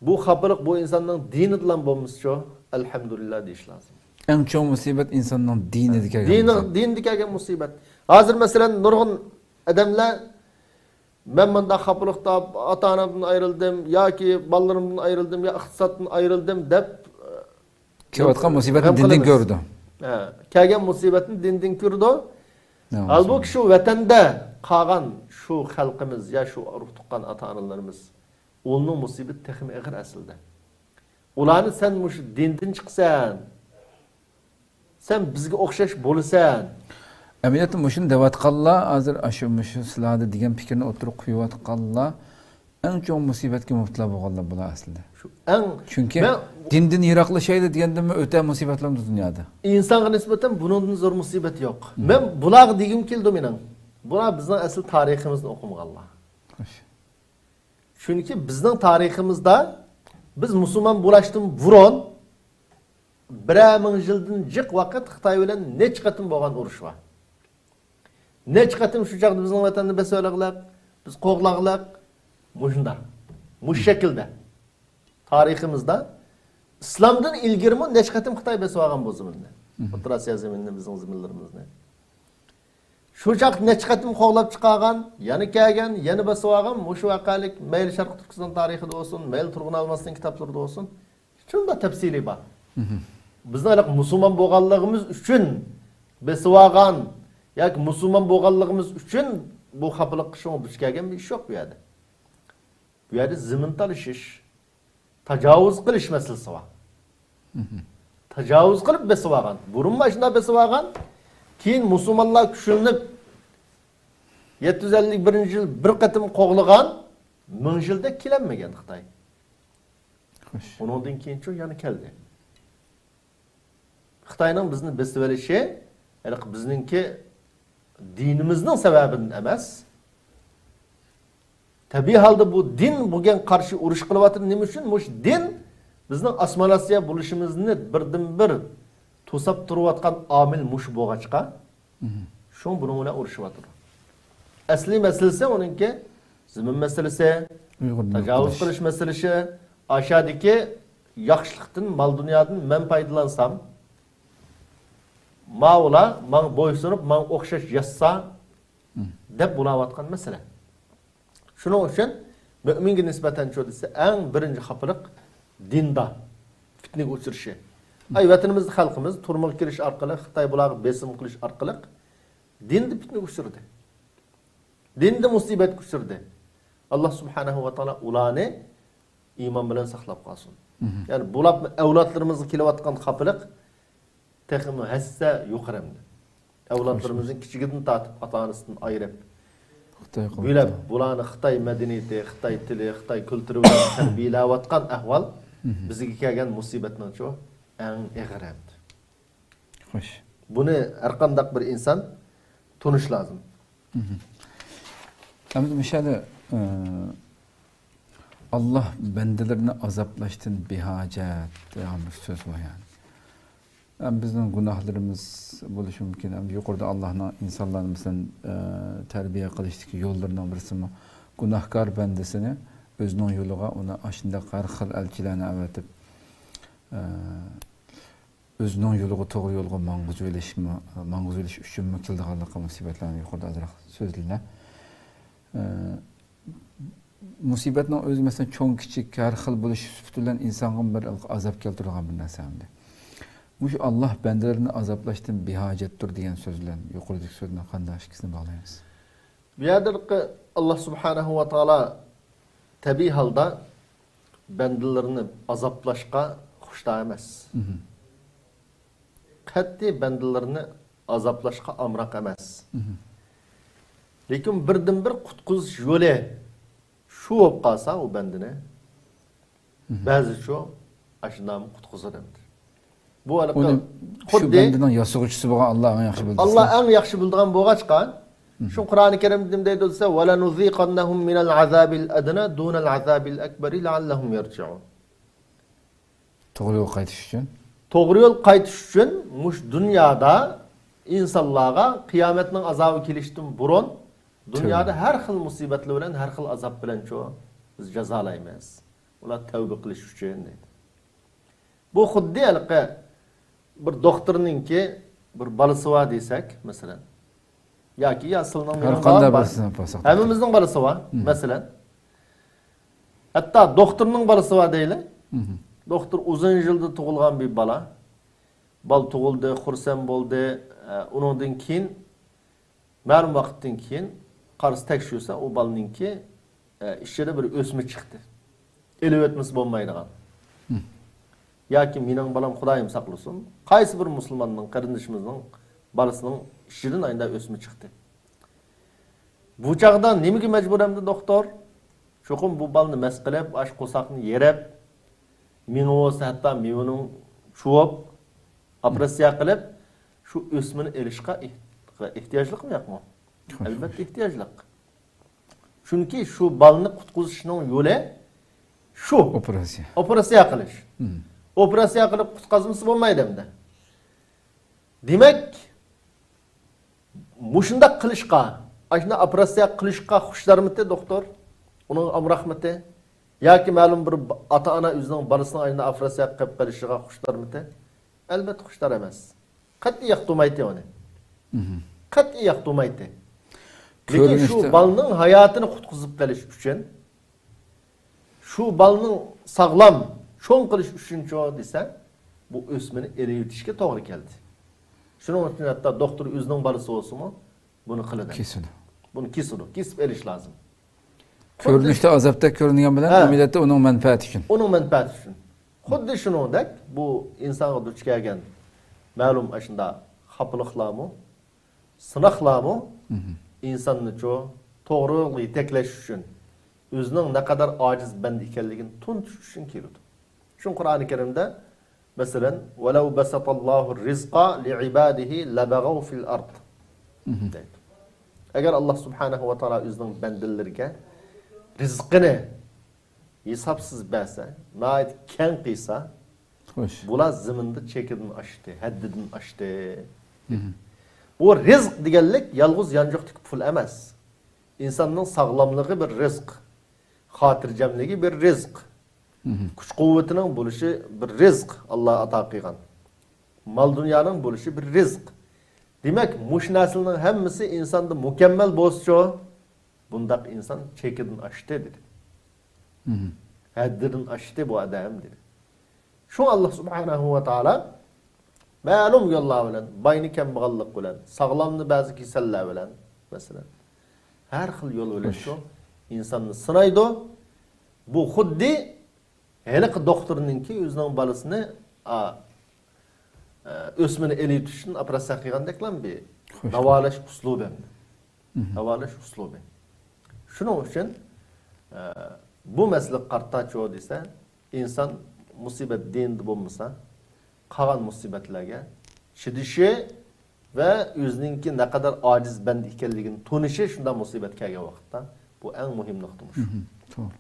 بۇ خاپىلىق بۇ ئىنساننىڭ دىنىدىلا بولمىسىچۇ، ئەلھەمدۇلىللا دېيىش لازىم. ئەڭ چوڭ مۇسىبەت ئىنساننىڭ دىنىدا كەلگەن دىنى، مۇسىبەت. دىنىدا كەلگەن مۇسىبەت. ھازىر مەسىلەن نۇرغۇن ئادەملەر، مەن مۇنداق خاپىلىقتا ئاتا-ئانامدىن ئايرىلدىم ياكى بالىلىرىمدىن ئايرىلدىم يا ئىقتىسادتىن ئايرىلدىم دەپ كېلىۋاتقان مۇسىبەتنى دىندىن كۆرىدۇ. ھە، كەلگەن مۇسىبەتنى دىندىن كۆرىدۇ. ھالبۇكى شۇ ۋەتەندە قالغان شۇ خەلقىمىز يا شۇ ئۇرۇق تۇغقان ئاتا-ئانىلىرىمىز، ئۇلارنىڭ مۇسىبىتى تېخىمۇ ئېغىر ئەسلىدە. ئۇلارنى سەن مۇشۇ دىندىن چىقىسەن، سەن بىزگە ئوخشاش بولىسەن. ئەمەلىيەتتە مۇشۇنى دەۋاتقانلار، ھازىر ئاشۇ، مۇشۇ سىلەردە دېگەن پىكىرنى ئوتتۇرىغا قويۇۋاتقانلار ئەڭ چوڭ مۇسىبەتكە مۇپتىلا بولغانلار بۇلار ئەسلىدە. شۇ ئەڭ، چۈنكى مەن دىندىن يىراقلىشايلى دېگەندىنمۇ ئۆتە مۇسىبەتلەر دۇنيادا. ئىنسانغا نىسبەتەن بۇنىڭدىن زور مۇسىبەت يوق. مم. مەن بۇلارغا دېگۈم كېلىدۇ مېنىڭ. بۇلار بىزنىڭ ئەسلى تارىخىمىزنى ئوقۇمىغانلار. خوش. چۈنكى بىزنىڭ تارىخىمىزدا بىز مۇسۇلمان بولۇشتىن بۇرۇن بىرەر مىڭ يىلدىن جىق ۋاقىت خىتاي بىلەن نەچچە قېتىم بولغان ئۇرۇش بار. نەچچە قېتىم شۇ چاغدا بىزنىڭ ۋەتەننى بېسىۋالغىلىق، بىز قوغلاغلىق، مۇشۇنداق، مۇشۇ شەكىلدە. تارىخىمىزدا ئىسلامدىن ئىلگىرىمۇ نەچچە قېتىم خىتاي بېسىۋالغان بۇ زېمىننى. مم. ئوتتۇرا ئاسىيا زېمىنىنى، بىزنىڭ زېمىنلىرىمىزنى. شۇ چاغدا نەچچە قېتىم قوغلاپ چىقارغان، يەنە كەلگەن، يەنە بېسىۋالغان، مۇشۇ ۋەقەلىك مەيلى شەرقىي تۈركىستان تارىخىدا بولسۇن، مەيلى تۇرغۇن ئالماسنىڭ كىتابلىرىدا بولسۇن، شۇنداق تەپسىلىي بار. مم. بىزنىڭ ھېلىقى مۇسۇلمان بولغانلىقىمىز ئۈچۈن بېسىۋالغان ياكى مۇسۇلمان بولغانلىقىمىز ئۈچۈن بۇ خاپىلىققا شۇڭا دۇچ كەلگەن بىر ئىش يوق بۇ يەردە. بۇ يەردە زېمىن تالىشىش، تاجاۋۇز قىلىش مەسىلىسى بار. مم. تاجاۋۇز قىلىپ بېسىۋالغان. بۇرۇنمۇ ئاشۇنداق بېسىۋالغان. كېيىن مۇسۇلمانلار كۈچلىنىپ، يەتتە يۈز ئەللىك بىرىنچى يىل بىر قېتىم قوغلىغان، مىڭ يىلدەك كېلەلمىگەن خىتاي. خوش. ئۇنىڭدىن كېيىنچۇ يەنە كەلدى. خىتاينىڭ بىزنى بېسىۋېلىشى، ھېلىقى بىزنىڭكى دىنىمىزنىڭ سەۋەبىدىن ئەمەس. تەبىئىي ھالدا بۇ دىن بۈگۈن قارشى ئۇرۇش قىلىۋاتىدۇ. نېمە ئۈچۈن؟ مۇشۇ دىن بىزنىڭ ئاسسىمىلياتسىيە بولۇشىمىزنى بىردىنبىر توساپ تۇرۇۋاتقان ئامىل مۇشۇ بولغاچقا، مم. شۇڭا بۇنىڭ بىلەن ئۇرۇشۇۋاتىدۇ. ئەسلىي مەسىلىسى ئۇنىڭكى زېمىن مەسىلىسى، ئۇيغۇرنى يوق تاجاۋۇز قىلىش. قىلىش مەسىلىسى، ئاشادىكى ياخشىلىقتىن، مال-دۇنيادىن مەن پايدىلانسام، ماۋۇلار ماڭا بويسۇنۇپ، ماڭا ئوخشاش ياشىسا، مم. دەپ بولاۋاتقان مەسىلە. شۇنىڭ ئۈچۈن مۆمىنگە نىسبەتەن شۇ دېسە، ئەڭ بىرىنچى خاپىلىق دىندا پىتنىگە ئۇچرىشى. ئاي، ۋەتىنىمىزدە خەلقىمىز تۈرمىگە كىرىش ئارقىلىق، خىتاي بۇلارغا بېسىم قىلىش ئارقىلىق دىندا پىتنىگە ئۇچرىدى. دىندا مۇسىبەتكە ئۇچرىدى. ئاللا سۇبھانەھۇ ۋە تائالا ئۇلارنى ئىمان بىلەن ساقلاپ قالسۇن. مم. يەنى بۇلار ئەۋلادلىرىمىزغا كېلىۋاتقان خاپىلىق تېخىمۇ ھەسسە يۇقىرى ئەمدى. ئەۋلادلىرىمىزنى كىچىكىدىن تارتىپ ئاتا-ئانىسىدىن ئايرىپ، خىتاي قىلىپ بۆلۈپ، بۇلارنى خىتاي مەدەنىيىتى، خىتاي تىلى، خىتاي كۈلتۈرى بىلەن تەربىيەلەۋاتقان ئەھۋال مم. بىزگە كەلگەن مۇسىبەتنىڭچۇ ئەڭ ئېغىرى ئەمدى. خوش. بۇنى ھەر قانداق بىر ئىنسان تونۇش لازىم. مم. ئەمدى مۇشۇ يەردە، ئە، ئاللا بەندىلىرىنى ئازابلاشتىن بىھاجەت دېگەن بىر سۆز بار يەنى. ئەم، بىزنىڭ گۇناھلىرىمىز بولۇشى مۇمكىن. ئەم، يۇقىرىدا ئاللانىڭ ئىنسانلارنى، مەسىلەن، ئە، تەربىيە قىلىشتىكى يوللىرىنىڭ بىرسىمۇ گۇناھكار بەندىسىنى ئۆزىنىڭ يولىغا، ئۇنى ئاشۇنداق ھەر خىل ئەلچىلەرنى ئەۋەتىپ، ئە، ئۆزىنىڭ يولىغا، توغرا يولغا ماڭغۇزۇۋېلىشمۇ، ماڭغۇزۇۋېلىش ئۈچۈنمۇ كېلىدىغانلىقى مۇسىبەتلەرنى يۇقىرىدا ئازراق سۆزلىدى. ئە، مۇسىبەتنىڭ ئۆزى، مەسىلەن، چوڭ، كىچىك، ھەر خىل بولۇشى سۈپىتى بىلەن ئىنسانغا بىر ئازاب كەلتۈرىدىغان بىر نەرسە ئەمدى. مۇشۇ «ئاللاھ بەندىلىرىنى ئازابلاشتىن بىھاجەتتۇر» دېگەن سۆز بىلەن يۇقىرىدىكى سۆزنى قانداق ئىككىسىنى باغلايمىز؟ بۇ يەردىكى ئاللاھ سۇبھانەھۇ ۋە تائالا تەبىئىي ھالدا بەندىلىرىنى ئازابلاشقا خۇشتار ئەمەس. مھم. قەتئىي بەندىلىرىنى ئازابلاشقا ئامراق ئەمەس. مھم. لېكىن بىردىنبىر قۇتقۇزۇش يولى شۇ بولۇپ قالسا، ئۇ بەندىنى مھم. بەزىچۇ ئاشۇنداقمۇ قۇتقۇزىدۇ ئەمدى. بۇ ھېلىقى بۇنى شۇ خۇددى بەندىنىڭ ياسىغۇچىسى بولغان ئاللاھ ئەڭ ياخشى بىلىدۇ. ئاللاھ ئەڭ ياخشى بىلىدىغان بولغاچقا، مھم. شۇ قۇرئانى كەرىمدە نېمە دەيدۇ دېسە، «ولنذيقنهم من العذاب الأدنى دون العذاب الأكبر لعلهم يرجعون.» توغرا يولغا قايتىش ئۈچۈن. توغرا يول قايتىش ئۈچۈن مۇشۇ دۇنيادا ئىنسانلارغا قىيامەتنىڭ ئازابى كېلىشتىن بۇرۇن دۇنيادا تۆۋە. ھەر خىل مۇسىبەتلەر بىلەن، ھەر خىل ئازاب بىلەنچۇ بىز جازالايمىز. ئۇلار تەۋبە قىلىش ئۈچۈن دەيدۇ. بۇ خۇددى ھېلىقى بىر دوختۇرنىڭكى بىر بالىسى بار دېسەك، مەسىلەن. ياكى يا سىلىنىڭ ھەر مېنىڭ قانداق بالام بار. بالىسىنى ئاپ بولساق. ھەممىمىزنىڭ بالىسى بار، مھم. مەسىلەن. ھەتتا دوختۇرنىڭ بالىسى بار دەيلى. مھم. دوختۇر ئۇزۇن يىلدا تۇغۇلغان بىر بالا. بالا تۇغۇلدى، خۇرسەن بولدى. ئە، ئۇنىڭدىن كېيىن مەلۇم ۋاقىتتىن كېيىن قارىسا، تەكشۈرسە، ئۇ بالىنىڭكى، ئە، ئىچىدە بىر ئۆسمە چىقتى. ئېلىۋەتمىسە بولمايدىغان. مم. ياكى مېنىڭ بالام، خۇدايىم ساقلىسۇن، قايسى بىر مۇسۇلماننىڭ، قېرىندىشىمىزنىڭ بالىسىنىڭ ئىچىدىن ئاينىدا ئۆسمە چىقتى. بۇ چاغدا نېمىگە مەجبۇر ئەمدى دوختۇر؟ چوقۇم بۇ بالىنى مەس قىلىپ، ئاش قورساقنى يېرىپ، مېڭە بولسا ھەتتا مېۋىنىڭ چۇۋۇپ، ئوپېراتسىيە قىلىپ، شۇ ئۆسمىنى ئېلىشقا ئېھ-، ئېھتىياجلىقمۇ يوقمۇ؟ خوش. ئەلۋەتتە ئېھتىياجلىق. چۈنكى شۇ بالىنى قۇتقۇزۇشنىڭ يولى شۇ. ئوپېراتسىيە. ئوپېراتسىيە قىلىش. مم. ئوپېراتسىيە قىلىپ قۇتقازمىسا بولمايدۇ ئەمدى. دېمەك، مۇشۇنداق قىلىشقا، ئاشۇنداق ئوپېراتسىيە قىلىشقا خۇشتارمىتى دوختۇر؟ ئۇنىڭ ئامراقمىتى؟ ياكى مەلۇم بىر ئاتا-ئانا ئۆزىنىڭ بالىسىنىڭ ئاشۇنداق ئوپېراتسىيە قىلىپ قېلىشىغا خۇشتارمىتى؟ ئەلۋەتتە خۇشتار ئەمەس. قەتئىي ياقتۇرمايتتى ئۇنى. مھم. قەتئىي ياقتۇرمايتتى. لېكىن شۇ كۆرۈنۈشتە بالىنىڭ ھاياتىنى قۇتقۇزۇپ قېلىش ئۈچۈن، شۇ بالىنىڭ ساغلام، چوڭ قىلىش ئۈچۈنچۇ دېسە، بۇ ئۆسمىنى ئېلىۋېتىشكە توغرا كەلدى. شۇنىڭ ئۈچۈن ھەتتا دوختۇر ئۆزىنىڭ بالىسى بولسىمۇ، بۇنى قىلىدۇ. كېسىدۇ. بۇنى كېسىدۇ، كېسىپ ئېلىش لازىم. كۆرۈنۈشتە ئازابتەك كۆرۈنگەن بىلەن، ھە، ئەمەلىيەتتە ئۇنىڭ مەنپەئەتى ئۈچۈن. ئۇنىڭ مەنپەئەتى ئۈچۈن. خۇددى شۇنىڭدەك بۇ ئىنسانغا دۇچ كەلگەن مەلۇم ئاشۇنداق خاپىلىقلارمۇ، سىناقلارمۇ مھم. ئىنساننىچۇ توغرا يولغا يېتەكلەش ئۈچۈن، ئۆزىنىڭ نەقەدەر ئاجىز بەندە ئىكەنلىكىنى تونۇتۇش ئۈچۈن كېلىدۇ. شۇڭا قۇرئانى كەرىمدە، مەسىلەن، «ولو بسط الله الرزق لعباده لبغوا في الأرض» مھم. دەيدۇ. ئەگەر ئاللاھ سۇبھانەھۇ ۋە تائالا ئۆزىنىڭ بەندىلىرىگە رىزقىنى ھېسابسىز بەرسە، ناھايىتى كەڭ قىلسا، خوش. بۇلار زېمىندا چېكىدىن ئاشتى، ھەددىدىن ئاشتى. مھم. بۇ رىزق دېگەنلىك يالغۇز يانچۇقتىكى پۇل ئەمەس. ئىنساننىڭ ساغلاملىقى بىر رىزق، خاتىرجەملىكى بىر رىزق، مھم. كۈچ-قۇۋۋىتىنىڭ بولۇشى بىر رىزق، ئاللاھ ئاتا قىلغان. مال-دۇنيانىڭ بولۇشى بىر رىزق. دېمەك، مۇشۇ نەرسىلەرنىڭ ھەممىسى ئىنساندا مۇكەممەل بولسىچۇ، بۇنداق ئىنسان چېكىدىن ئاشتى، دېدى. مھم. ھەددىدىن ئاشتى بۇ ئادەم، دېدى. شۇڭا ئاللاھ سۇبھانەھۇ ۋە تائالا مەلۇم يوللار بىلەن، باينى كەمبەغەللىك بىلەن، ساغلامنى بەزى كېسەللەر بىلەن، مەسىلەن، ھەر خىل يول بىلەن خوش. شۇ ئىنساننى سىنايدۇ. بۇ خۇددى ھېلىقى دوختۇرنىڭكى ئۆزىنىڭ بالىسىنى، ئا، ئە، ئۆسمىنى ئېلىۋېتىشتىن ئوپېراتسىيە قىلغاندەكلا بىر خوش. داۋالاش ئۇسلۇبى ئەمدى. مھم. داۋالاش ئۇسلۇبى. شۇنىڭ ئۈچۈن، ئە، بۇ مەسىلىگە قارىتاچۇ دېسە، ئىنسان مۇسىبەت دىنىدا بولمىسا، قالغان مۇسىبەتلەرگە چىدىشى ۋە ئۆزىنىڭكى نەقەدەر ئاجىز بەندە ئىكەنلىكىنى تونۇشى شۇنداق مۇسىبەت كەلگەن ۋاقىتتا، بۇ ئەڭ مۇھىم نۇقتا مۇشۇ. مھم، توغرا.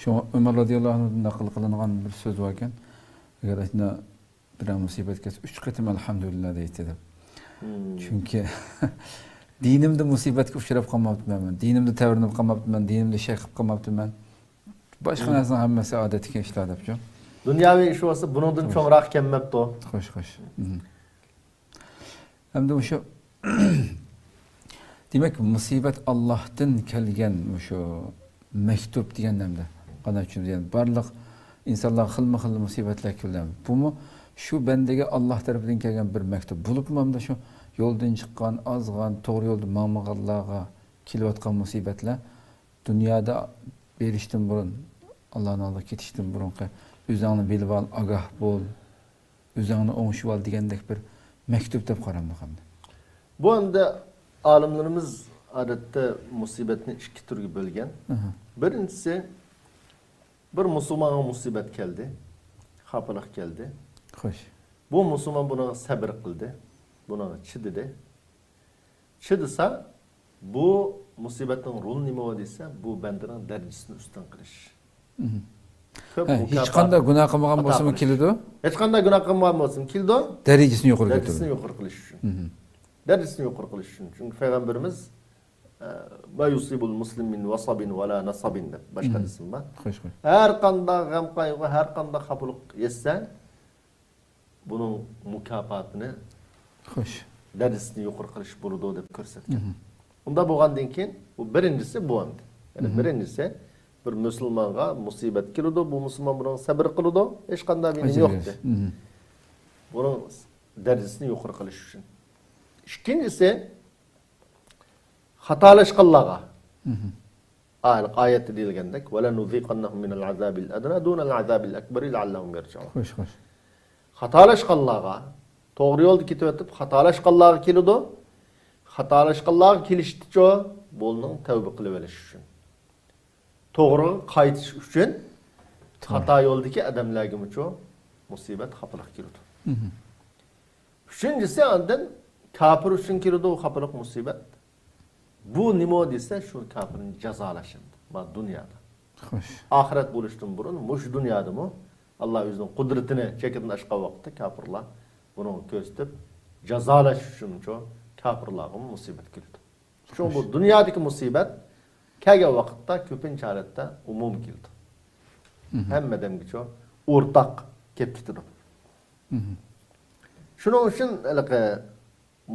شۇڭا ئۆمەر رازىياللاھۇ ئەنھۇدىن نەقىل قىلىنغان بىر سۆز باركەن، ئەگەر ئاشۇنداق بىرەر مۇسىبەت كەلسە، ئۈچ قېتىم «ئەلھەمدۇلىللا» دەيتتى دەپ. مم. چۈنكى دىنىمدا مۇسىبەتكە ئۇچراپ قالماپتىمەن مەن. دىنىمدا تەۋرىنىپ قالماپتىمەن. دىنىمدا شەك قىلىپ قالماپتىمەن. باشقا مم. نەرسىنىڭ ھەممىسى ئادەتتىكى ئىشلار دەپچۇ. دۇنياۋى ئىش بولسا، بۇنىڭدىن خوش. چوڭراق كەلمەپتۇ. خوش، خوش. مم. ئەمدى مۇشۇ، دېمەك، مۇسىبەت ئاللاھتىن كەلگەن مۇشۇ مەكتۇپ دېگەن نەمدە. قانداق چۈشىنىمىز؟ يەنى بارلىق ئىنسانلارغا خىلمۇ خىل مۇسىبەتلەر كېلىدۇ. بۇمۇ شۇ بەندىگە ئاللاھ تەرىپىدىن كەلگەن بىر مەكتۇپ بولۇپمۇ، ئەمدى شۇ يولدىن چىققان، ئازغان، توغرا يولدا ماڭمىغانلارغا كېلىۋاتقان مۇسىبەتلەر دۇنيادا بېرىشتىن بۇرۇن، ئاللاھنىڭ ئالدىغا كېتىشتىن بۇرۇنقى، ئۆزۈڭنى بىلىۋال، ئاگاھ بول، ئۆزۈڭنى ئوڭشىۋال دېگەندەك بىر مەكتۇپ دەپ قارامدۇق ئەمدى؟ بۇ ئەمدى ئالىملىرىمىز ئادەتتە مۇسىبەتنى ئىككى تۈرگە بۆلگەن. ئەھە. بىرىنچىسى، بىر مۇسۇلمانغا مۇسىبەت كەلدى، خاپىلىق كەلدى. خوش. بۇ مۇسۇلمان بۇنىڭغا سەبىر قىلدى، بۇنىڭغا چىدىدى. چىدىسا، بۇ مۇسىبەتنىڭ رولى نېمە دېسە، بۇ بەندىنىڭ دەرىجىسىنى ئۈستۈن قىلىش. مھم. كۆپ ھە، مۇكاپات ھېچقانداق گۇناھ قىلمىغان ئاتا بولسىمۇ قىلىش. كېلىدۇ. ھېچقانداق گۇناھ قىلمىغان بولسىمۇ كېلىدۇ. دەرىجىسىنى يۇقىرى دەرىجىسىنى كۆتۈرىدۇ. يۇقىرى قىلىش ئۈچۈن. مھم. دەرىجىسىنى يۇقىرى قىلىش ئۈچۈن. چۈنكى پەيغەمبىرىمىز، ئە، ما يۇسىبۇل مۇسلىم مىن ۋاسابىن ۋەلا ناسابىن دەپ باشقا مم. ھەدىسىمۇ بار. خوش، خوش. ھەر قانداق غەم قايغۇ، ھەر قانداق خاپىلىق يەتسە، بۇنىڭ مۇكاپاتىنى، خوش. دەرىجىسىنى يۇقىرى قىلىش بولىدۇ دەپ كۆرسەتكەن. مم. ئۇنداق بولغاندىن كېيىن، بۇ بىرىنچىسى بۇ ئەمدى. يەنى مم. بىرىنچىسى، بىر مۇسۇلمانغا مۇسىبەت كېلىدۇ، بۇ مۇسۇلمان بۇنىڭغا سەبىر قىلىدۇ، ھېچقانداق بىر نېمە يوق. مم. بۇنىڭ دەرىجىسىنى يۇقىرى قىلىش ئۈچۈن. ئىككىنچىسى، خاتالاشقانلارغا. مم. ئا-، ئايەتتە دېيىلگەندەك، ولنذيقنهم من العذاب الأدنى دون العذاب الأكبر لعلهم يرجعون. خوش، خوش. خاتالاشقانلارغا، توغرا يولدا كېتىۋېتىپ، خاتالاشقانلارغا كېلىدۇ. خاتالاشقانلارغا كېلىشتىچۇ، بۇنىڭ تەۋبە قىلىۋېلىش ئۈچۈن. توغرىغا قايتىش ئۈچۈن توغرا. خاتا يولدىكى ئادەملەرگىمۇچۇ مۇسىبەت، خاپىلىق كېلىدۇ. مم. ئۈچىنچىسى، ئاندىن كاپىر ئۈچۈن كېلىدۇ خاپىلىق، مۇسىبەت. بۇ نېمە دېسە، شۇ كاپىرنى جازالاش ئەمدى، مانا دۇنيادا. خوش. ئاخىرەت بولۇشتىن بۇرۇن مۇشۇ دۇنيادىمۇ ئاللا ئۆزىنىڭ قۇدرىتىنى چېكىدىن ئاشقان ۋاقىتتا كاپىرلار بۇنىڭغا كۆرسىتىپ، جازالاش ئۈچۈنچۇ كاپىرلارغىمۇ مۇسىبەت كېلىدۇ. شۇڭا بۇ خوش. دۇنيادىكى مۇسىبەت كەلگەن ۋاقىتتا كۆپىنچە ھالەتتە ئومۇمىي كېلىدۇ. مم. ھەممە ئادەمگىچۇ ئورتاق كېلىپ كېتىدۇ. مم. شۇنىڭ ئۈچۈن ھېلىقى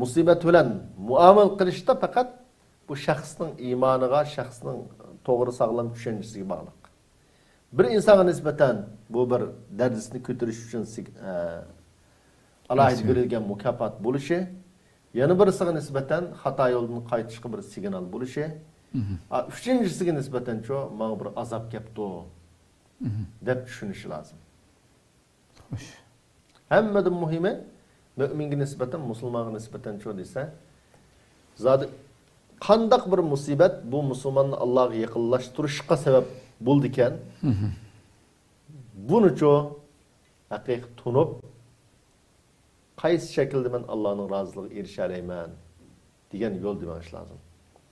مۇسىبەت بىلەن مۇئامىلە قىلىشتا پەقەت بۇ شەخسنىڭ ئىمانىغا، شەخسنىڭ توغرا ساغلام چۈشەنچىسىگە باغلىق. بىر ئىنسانغا نىسبەتەن بۇ بىر دەرىجىسىنى كۆتۈرۈش ئۈچۈن سىگ-، ئە، ئالاھىدە بېرىلگەن مۇكاپات بولۇشى، يەنە بىرسىگە نىسبەتەن خاتا يولدىن قايتىشقا بىر سىگنال بولۇشى، مم. ئا، ئۈچىنچىسىگە نىسبەتەنچۇ ماڭا بىر ئازاب كەپتۇ مم. دەپ چۈشىنىشى لازىم. خوش. ھەممىدىن مۇھىمى، مۆمىنگە نىسبەتەن، مۇسۇلمانغا نىسبەتەنچۇ دېسە، زادى قانداق بىر مۇسىبەت بۇ مۇسۇلماننى ئاللاغا يېقىنلاشتۇرۇشقا سەۋەب بولىدىكەن، مم. بۇنىچۇ ھەقىقىي تونۇپ، قايسى شەكىلدە مەن ئاللانىڭ رازىلىقىغا ئېرىشەلەيمەن دېگەن يولدا مېڭىش لازىم.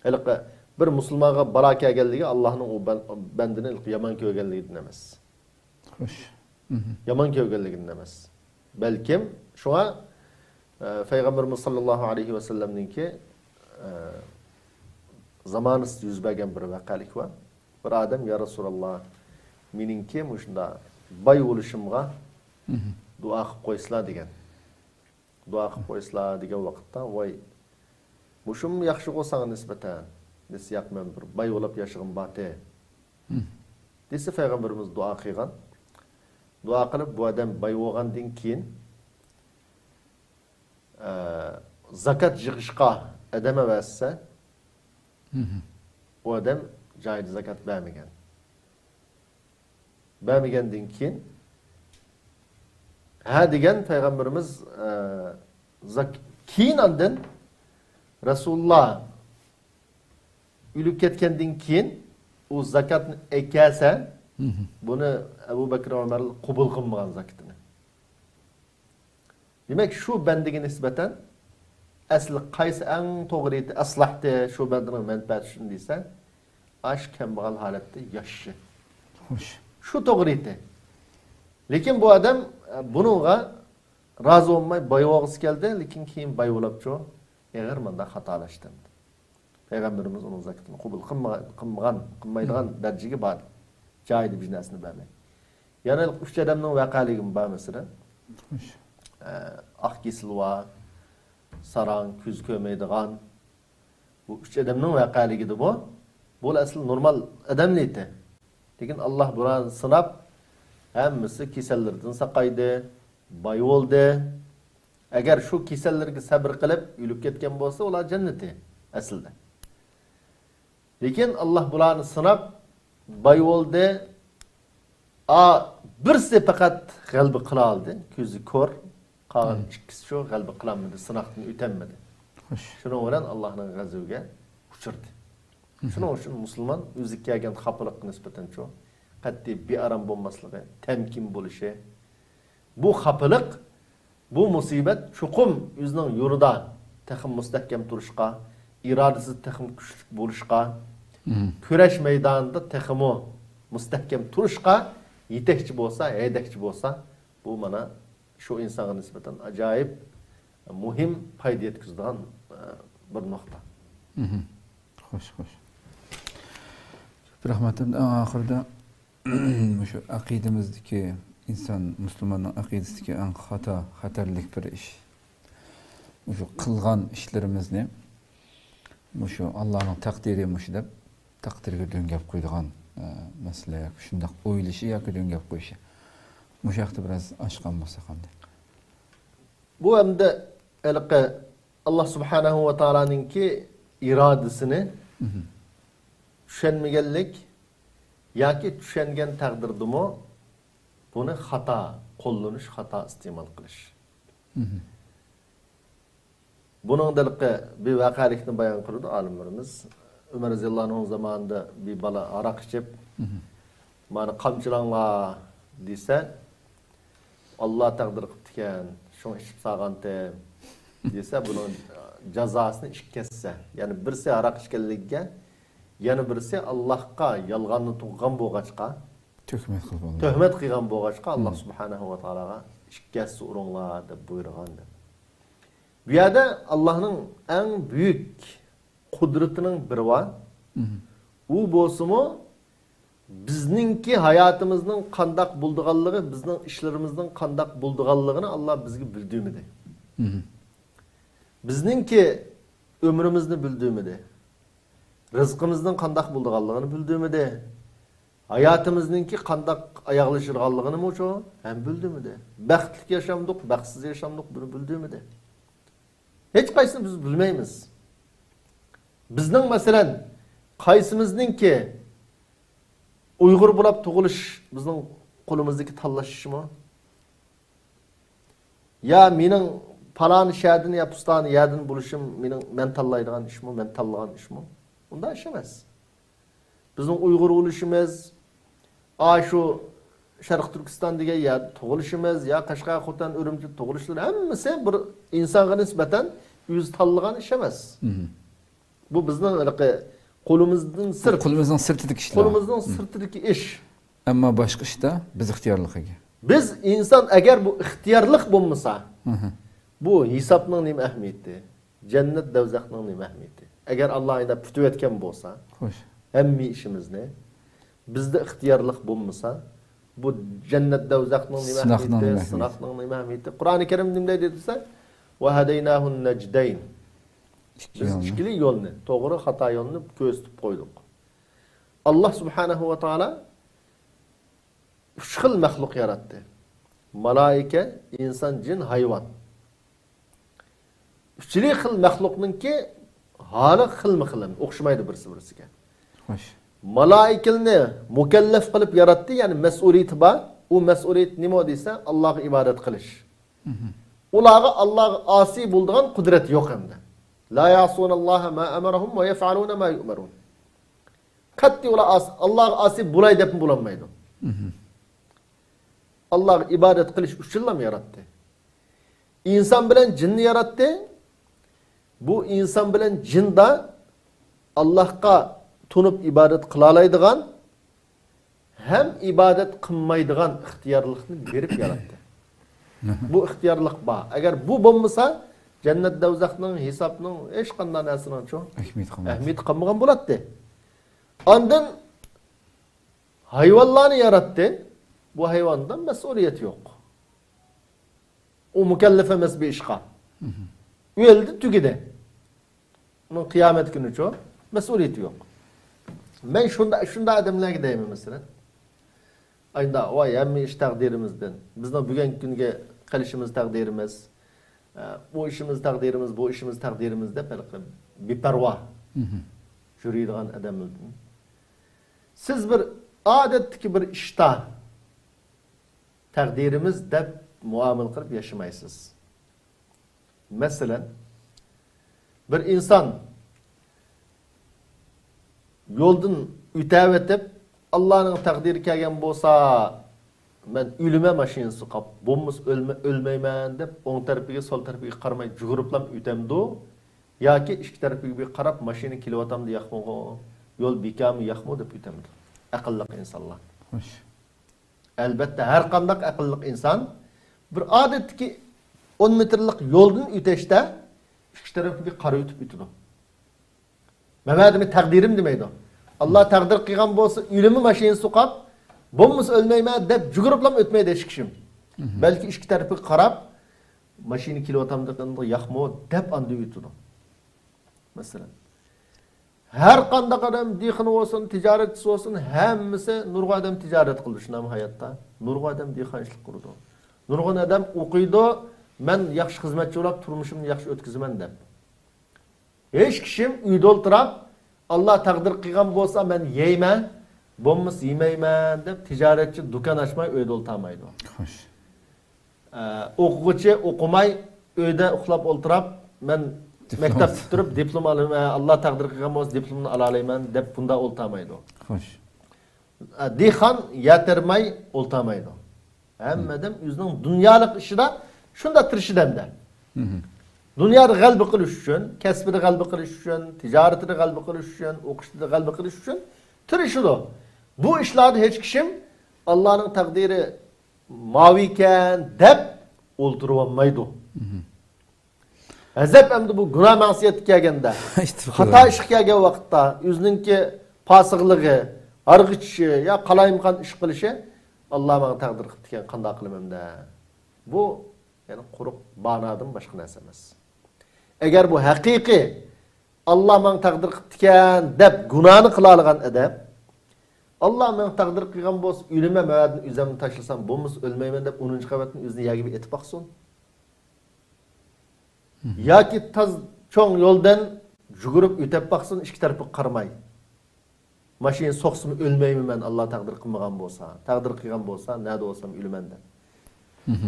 ھېلىقى بىر مۇسۇلمانغا بالا كەلگەنلىكى ئاللانىڭ ئۇ بەن-، بەندىنى ھېلىقى يامان كۆرگەنلىكىدىن ئەمەس. خوش. مم. يامان كۆرگەنلىكىدىن ئەمەس. بەلكىم شۇڭا، ئە، پەيغەمبىرىمىز ساللاللاھۇ ئەلەيھى ۋەسەللەمنىڭكى، ئە، زامانىسىدا يۈز بەرگەن بىر ۋەقەلىك بار. بىر ئادەم، يا رەسۇلاللا، مېنىڭكى مۇشۇنداق باي بولۇشۇمغا مم. دۇئا قىلىپ قويسىلا دېگەن. دۇئا قىلىپ قويسىلا دېگەن ۋاقىتتا، ۋاي، مۇشۇمۇ ياخشىغۇ ساڭا نىسبەتەن دېسە، ياق، مەن بىر باي بولاپ ياشىغىم بارتى مم. دېسە، پەيغەمبىرىمىز دۇئا قىلغان. دۇئا قىلىپ، بۇ ئادەم باي بولغاندىن كېيىن، ئە، زاكات يىغىشقا ئادەم ئەۋەتسە، مم. ئۇ ئادەم جايىدا زاكات بەرمىگەن. بەرمىگەندىن كېيىن، ھە دېگەن پەيغەمبىرىمىز، ئە، زاك-، كېيىن ئاندىن رەسۇلۇللا ئۆلۈپ كەتكەندىن كېيىن، ئۇ زاكاتنى ئەكەلسە، مم. بۇنى ئەبۇ بەكرى ئۆمەر قوبۇل قىلمىغان زاكىتىنى. دېمەك، شۇ بەندىگە نىسبەتەن ئەسلى قايسى ئەڭ توغرا ئىدى، ئەسلەھتى شۇ بەندىنىڭ مەنپەئەتى ئۈچۈن دېسە، ئاشۇ كەمبەغەل ھالەتتە ياشىشى. خوش. شۇ توغرا ئىدى. لېكىن بۇ ئادەم، ئە، بۇنىڭغا رازى بولماي باي بولغۇسى كەلدى، لېكىن كېيىن باي بولاپچۇ ئېغىر مۇنداق خاتالاشتى. پەيغەمبىرىمىز ئۇنىڭ زاكىتىنى قوبۇل قىلمىغان، قىلمىغان، قىلمايدىغان مم. دەرىجىگە باردى. جايىدا بىر نەرسىنى بەرمەي. يەنە ئۈچ ئادەمنىڭ ۋەقەلىكىمۇ بار مەسىلەن. خوش. ئە، ئاق كېسىلى بار، ساراڭ، كۆزى كۆرمەيدىغان. بۇ ئۈچ ئادەمنىڭ ۋەقەلىكىدىمۇ، بۇ ئەسلى نورمال ئادەملىتى. لېكىن ئاللا بۇلارنى سىناپ، ھەممىسى كېسەللىرىدىن ساقايدى. باي بولدى. ئەگەر شۇ كېسەللىرىگە سەبرى قىلىپ ئۆلۈپ كەتكەن بولسا، ئۇلار جەننىتى ئەسلىدە. لېكىن ئاللاھ بۇلارنى سىناپ، باي بولدى. ئا، بىرسى پەقەت غەلىبە قىلالىدى، كۆزى كور. قالغان ئىككىسى شۇ غەلىبە قىلالمىدى، سىناقتىن ئۆتەلمىدى. خوش. شۇنىڭ بىلەن ئاللاھنىڭ غەزىپىگە ئۇچرىدى. شۇنىڭ ئۈچۈن مۇسۇلمان ئۆزىگە كەلگەن خاپىلىققا نىسبەتەن شۇ قەتئىي بىئارام بولماسلىقى، تەمكىن بولۇشى. بۇ خاپىلىق، بۇ مۇسىبەت چوقۇم ئۆزىنىڭ يولىدا تېخىمۇ مۇستەھكەم تۇرۇشقا، ئىرادىسى تېخىمۇ كۈچلۈك بولۇشقا، كۈرەش مەيدانىدا تېخىمۇ مۇستەھكەم تۇرۇشقا يېتەكچى بولسا، ھەيدەكچى بولسا، بۇ مانا شۇ ئىنسانغا نىسبەتەن ئاجايىپ مۇھىم پايدا يەتكۈزىدىغان، ئە، بىر نۇقتا. خوش، خوش. رەھمەت. ئەڭ ئاخىرىدا مۇشۇ ئەقىدىمىزدىكى، ئىنسان، مۇسۇلماننىڭ ئەقىدىسىدىكى ئەڭ خاتا، خەتەرلىك بىر ئىش. مۇشۇ قىلغان ئىشلىرىمىزنى مۇشۇ ئاللانىڭ تەقدىرى مۇشۇ دەپ، تەقدىرگە دۆڭگەپ قويىدىغان، ئە، مەسىلە ياكى شۇنداق ئويلىشى ياكى دۆڭگەپ قويۇشى. مۇشۇ ھەقتە بىراز ئاچقان بولساق ئەمدى. بۇ ئەمدى ھېلىقى ئاللا سۇبھانەھۇ ۋە تائالانىڭكى ئىرادىسىنى چۈشەنمىگەنلىك ياكى چۈشەنگەن تەقدىردىمۇ بۇنى خاتا قوللىنىش، خاتا ئىستېمال قىلىش. بۇنىڭدا ھېلىقى بىر ۋەقەلىكنى بايان قىلىدۇ ئالىملىرىمىز. ئۆمەر رەزىياللاھۇ ئەنھۇ زامانىدا بىر بالا ھاراق ئىچىپ، مانا قامچىلاڭلار دېسە، ئاللا تەقدىر قىپتىكەن، شۇڭا ئىچىپ سالغانتىم دېسە، بۇنىڭ جازاسىنى ئىككى ھەسسە. يەنى بىرسى ھاراق ئىچكەنلىكىگە، يەنە بىرسى ئاللاھقا يالغاننى تۇغقان بولغاچقا، تۆھمەت قىلغان بولغاچقا، ئاللا سۇبھانەھۇ ۋە تائالاغا ئىككى ھەسسە ئۇرۇڭلار دەپ بۇيرۇغان دەپ. بۇ يەردە ئاللاھنىڭ ئەڭ بۈيۈك قۇدرىتىنىڭ بىرى بار. ئۇ بولسىمۇ بىزنىڭكى ھاياتىمىزنىڭ قانداق بولىدىغانلىقى، بىزنىڭ ئىشلىرىمىزنىڭ قانداق بولىدىغانلىقىنى ئاللا بىزگە بىلدۈرمىدى. بىزنىڭكى ئۆمرىمىزنى بىلدۈرمىدى. رىزقىمىزنىڭ قانداق بولىدىغانلىقىنى بىلدۈرمىدى. ھاياتىمىزنىڭكى قانداق ئاياغلىشىدىغانلىقىنىمۇ شۇ ھەم بىلدۈرمىدى. بەختلىك ياشامدۇق، بەختسىز ياشامدۇق، بۇنى بىلدۈرمىدى. ھېچقايسىنى بىز بىلمەيمىز. بىزنىڭ، مەسىلەن، قايسىمىزنىڭكى ئۇيغۇر بولاپ تۇغۇلۇش بىزنىڭ قولىمىزدىكى تاللاش ئىشىمۇ؟ يا مېنىڭ پالان شەھەردىن يا پۇستان يەردىن بولۇشۇم مېنىڭ، مەن تاللايدىغان ئىشمۇ، مەن تاللىغان ئىشمۇ؟ ئۇنداق ئىش ئەمەس. بىزنىڭ ئۇيغۇر بولۇشىمىز، ئاشۇ شەرقىي تۈركىستان دېگەن يەردە تۇغۇلۇشىمىز، يا قەشقەر، خوتەن، ئۈرۈمچىدە تۇغۇلۇشلىرى ھەممىسى بىر ئىنسانغا نىسبەتەن ئۆزى تاللىغان ئىش ئەمەس. بۇ بىزنىڭ ھېلىقى قولىمىزدىن سىرت. قولىمىزنىڭ سىرتىدىكى ئىشلار. قولىمىزنىڭ سىرتىدىكى ئىش. ئەمما باشقا ئىشتا بىز ئىختىيارلىق ئىگە. بىز ئىنسان ئەگەر بۇ ئىختىيارلىق بولمىسا، بۇ ھېسابنىڭ نېمە ئەھمىيىتى؟ جەننەت دوزاخنىڭ نېمە ئەھمىيىتى؟ ئەگەر ئاللا ئايدا پۈتۈۋەتكەن بولسا، خوش، ھەممە ئىشىمىزنى، بىزدە ئىختىيارلىق بولمىسا، بۇ جەننەت دوزاخنىڭ نېمە ئەھمىيىتى؟ سىناقنىڭ نېمە ئەھمىيىتى؟ سىناقنىڭ نېمە ئەھمىيىتى؟ قۇرئانى كەرىم نېمە دەيدۇ دېسە، «ۋەھەدەيناھۇن نەجدەين.» ئىككى يولنى. بىز ئىككىلا يولنى، توغرا، خاتا يولنى كۆرسىتىپ قويدۇق. ئاللا سۇبھانەھۇ ۋە تائالا ئۈچ خىل مەخلۇق ياراتتى. مالائىكە، ئىنسان، جىن، ھايۋان. ئۈچىلى خىل مەخلۇقنىڭكى ھالى خىلمۇ خىل، ئوخشىمايدۇ بىرسى بىرسىگە. خوش. مالائىكىلنى مۇكەللەپ قىلىپ ياراتتى، يەنى مەسئۇلىيىتى بار. ئۇ مەسئۇلىيەت نېمە دېسە، ئاللاغا ئىبادەت قىلىش. ئۇلارغا ئاللاغا ئاسىي بولىدىغان قۇدرەت يوق ئەمدى. لا يەسۇنەللاھە ما ئەمەرەھۇم ۋە يەفئەلۇنە ما يۇئمەرۇن. قەتئىي ئۇلار ئاس-، ئاللاغا ئاسىي بولاي دەپمۇ بولالمايدۇ. ئاللاغا ئىبادەت قىلىش ئۈچۈنلا ياراتتى. ئىنسان بىلەن جىننى ياراتتى. بۇ ئىنسان بىلەن جىندا ئاللاھقا تونۇپ ئىبادەت قىلالايدىغان ھەم ئىبادەت قىلمايدىغان ئىختىيارلىقنى بېرىپ ياراتتى. بۇ ئىختىيارلىق بار. ئەگەر بۇ بولمىسا، جەننەت، دوزاخنىڭ، ھېسابنىڭ، ھېچقانداق نەرسىنىڭچۇ ئەھمىيىتى قالمايدۇ. ئەھمىيىتى قالمىغان بولاتتى. ئاندىن ھايۋانلارنى ياراتتى. بۇ ھايۋاندا مەسئۇلىيەت يوق. ئۇ مۇكەللەپ ئەمەس بىر ئىشقا. ئۆلدى، تۈگىدى. ئۇنىڭ قىيامەت كۈنىچۇ مەسئۇلىيىتى يوق. مەن شۇنداق، شۇنداق ئادەملەرگە دەيمەن، مەسىلەن. ئايدا، ۋاي، ھەممە ئىش تەقدىرىمىزدىن. بىزنىڭ بۈگۈنكى كۈنگە قىلىشىمىز تەقدىرىمىز، ئە، ئۇ ئىشىمىز تەقدىرىمىز، بۇ ئىشىمىز تەقدىرىمىز دەپ ھېلىقى بىپەرۋا يۈرىدىغان ئادەملەردىن. سىز بىر ئادەتتىكى بىر ئىشتا تەقدىرىمىز دەپ مۇئامىلە قىلىپ ياشىمايسىز. مەسىلەن، بىر ئىنسان يولدىن ئۆتەۋېتىپ، ئاللانىڭ تەقدىرى كەلگەن بولسا، مەن ئۆلىمەن ماشىنىسى قاپ، بولمىسا ئۆلمە-، ئۆلمەيمەن دەپ، ئوڭ تەرىپىگە، سول تەرىپىگە قارىماي جۈگۈرۈپلا ئۆتەمدۇ؟ ياكى ئىككى تەرىپىگە بىر قاراپ، ماشىنا كېلىۋاتامدۇ، ياقمىغۇ، يول بىكارمۇ، ياقمۇ دەپ ئۆتەمدۇ؟ ئەقىللىق ئىنسانلار. خوش. ئەلۋەتتە، ھەر قانداق ئەقىللىق ئىنسان بىر ئادەتتىكى ئون مېتىرلىق يولدىن ئۆتەشتە ئىككى تەرەپكە قارىۋېتىپ ئۆتىدۇ. مەن بۇنى تەقدىرىم دېمەيدۇ. ئاللا تەقدىر قىلغان بولسا، ئۆلىمەن ماشىنىسى سوقۇپ، بولمىسا ئۆلمەيمەن دەپ جۈگۈرۈپلا ئۆتمەيدۇ ھېچ كىشىم. بەلكى ئىككى تەرەپكە قاراپ، ماشىنا كېلىۋاتامدۇ، ياقمۇ دەپ ئاندىن ئۆتىدۇ. مەسىلەن، ھەر قانداق ئادەم، دېھقان بولسۇن، تىجارەتچىسى بولسۇن، ھەممىسى نۇرغۇن ئادەم تىجارەت قىلىدۇ، شۇنداقمۇ ھاياتتا؟ نۇرغۇن ئادەم دېھقانچىلىق قىلىدۇ. نۇرغۇن ئادەم ئوقۇيدۇ، مەن ياخشى خىزمەتچى بولاپ تۇرمۇشۇمنى ياخشى ئۆتكۈزىمەن دەپ. ھېچ كىشىم ئۆيدە ئولتۇراپ، ئاللا تەقدىر قىلغان بولسا مەن يەيمەن، بولمىسا يېمەيمەن دەپ تىجارەتچى دۇكان ئاچماي ئۆيدە ئولتۇرمايدۇ. خوش. ئە، ئوقۇغۇچى ئوقۇماي، ئۆيدە ئۇخلاپ ئولتۇراپ، مەن دىپلوم. مەكتەپ پۈتتۈرۈپ، دىپلوم ئالىمەن، ئە، ئاللا تەقدىر قىلغان بولسا، دىپلومنى ئالالايمەن دەپ بۇنداق ئولتۇرمايدۇ. خوش. ئە، دېھقان يەر تېرىماي ئولتۇرمايدۇ. ھەممە ئادەم ئۆزىنىڭ دۇنيالىق ئىشىدا شۇنداق تىرىشىدۇ ئەمدى. دۇنيادا غەلىبە قىلىش ئۈچۈن، كەسپىدە غەلىبە قىلىش ئۈچۈن، تىجارىتىدە غەلىبە قىلىش ئۈچۈن، ئوقۇشىدا غەلىبە قىلىش ئۈچۈن تىرىشىدۇ. بۇ ئىشلاردا ھېچ كىشىم ئاللانىڭ تەقدىرى ماۋۇ ئىكەن دەپ ئولتۇرۇۋالمايدۇ. غەزەپ ئەمدى بۇ گۇناھ مەسىيەتكە كەلگەندە، خاتا ئىشقا كەلگەن ۋاقىتتا، ئۆزىنىڭكى پاسىقلىقى، ھارغا چۈشۈشى يا قالايمىقان ئىش قىلىشى، ئاللا ماڭا تەقدىر قىپتىكەن، قانداق قىلىمەن ئەمدى؟ بۇ يەنى قۇرۇق بانادىن باشقا نەرسە ئەمەس. ئەگەر بۇ ھەقىقىي ئاللا ماڭا تەقدىر قىپتىكەن دەپ گۇناھنى قىلالىغان ئادەم، ئاللا ماڭا تەقدىر قىلغان بولسا ئۆلىمەن، مەۋەدىن ئۆزۈمنى تاشلىسام، بولمىسا ئۆلمەيمەن دەپ ئونىنچى قەۋەتتىن ئۆزىنى يەرگە بېرىپ ئېتىپ باقسۇن. ياكى تاز چوڭ يولدىن يۈگۈرۈپ ئۆتۈپ باقسۇن، ئىككى تەرەپكە قارىماي. ماشىنا سوقسىمۇ ئۆلمەيمەن مەن، ئاللا تەقدىر قىلمىغان بولسا، تەقدىر قىلغان بولسا، نەدە بولسام ئۆلىمەن دەپ.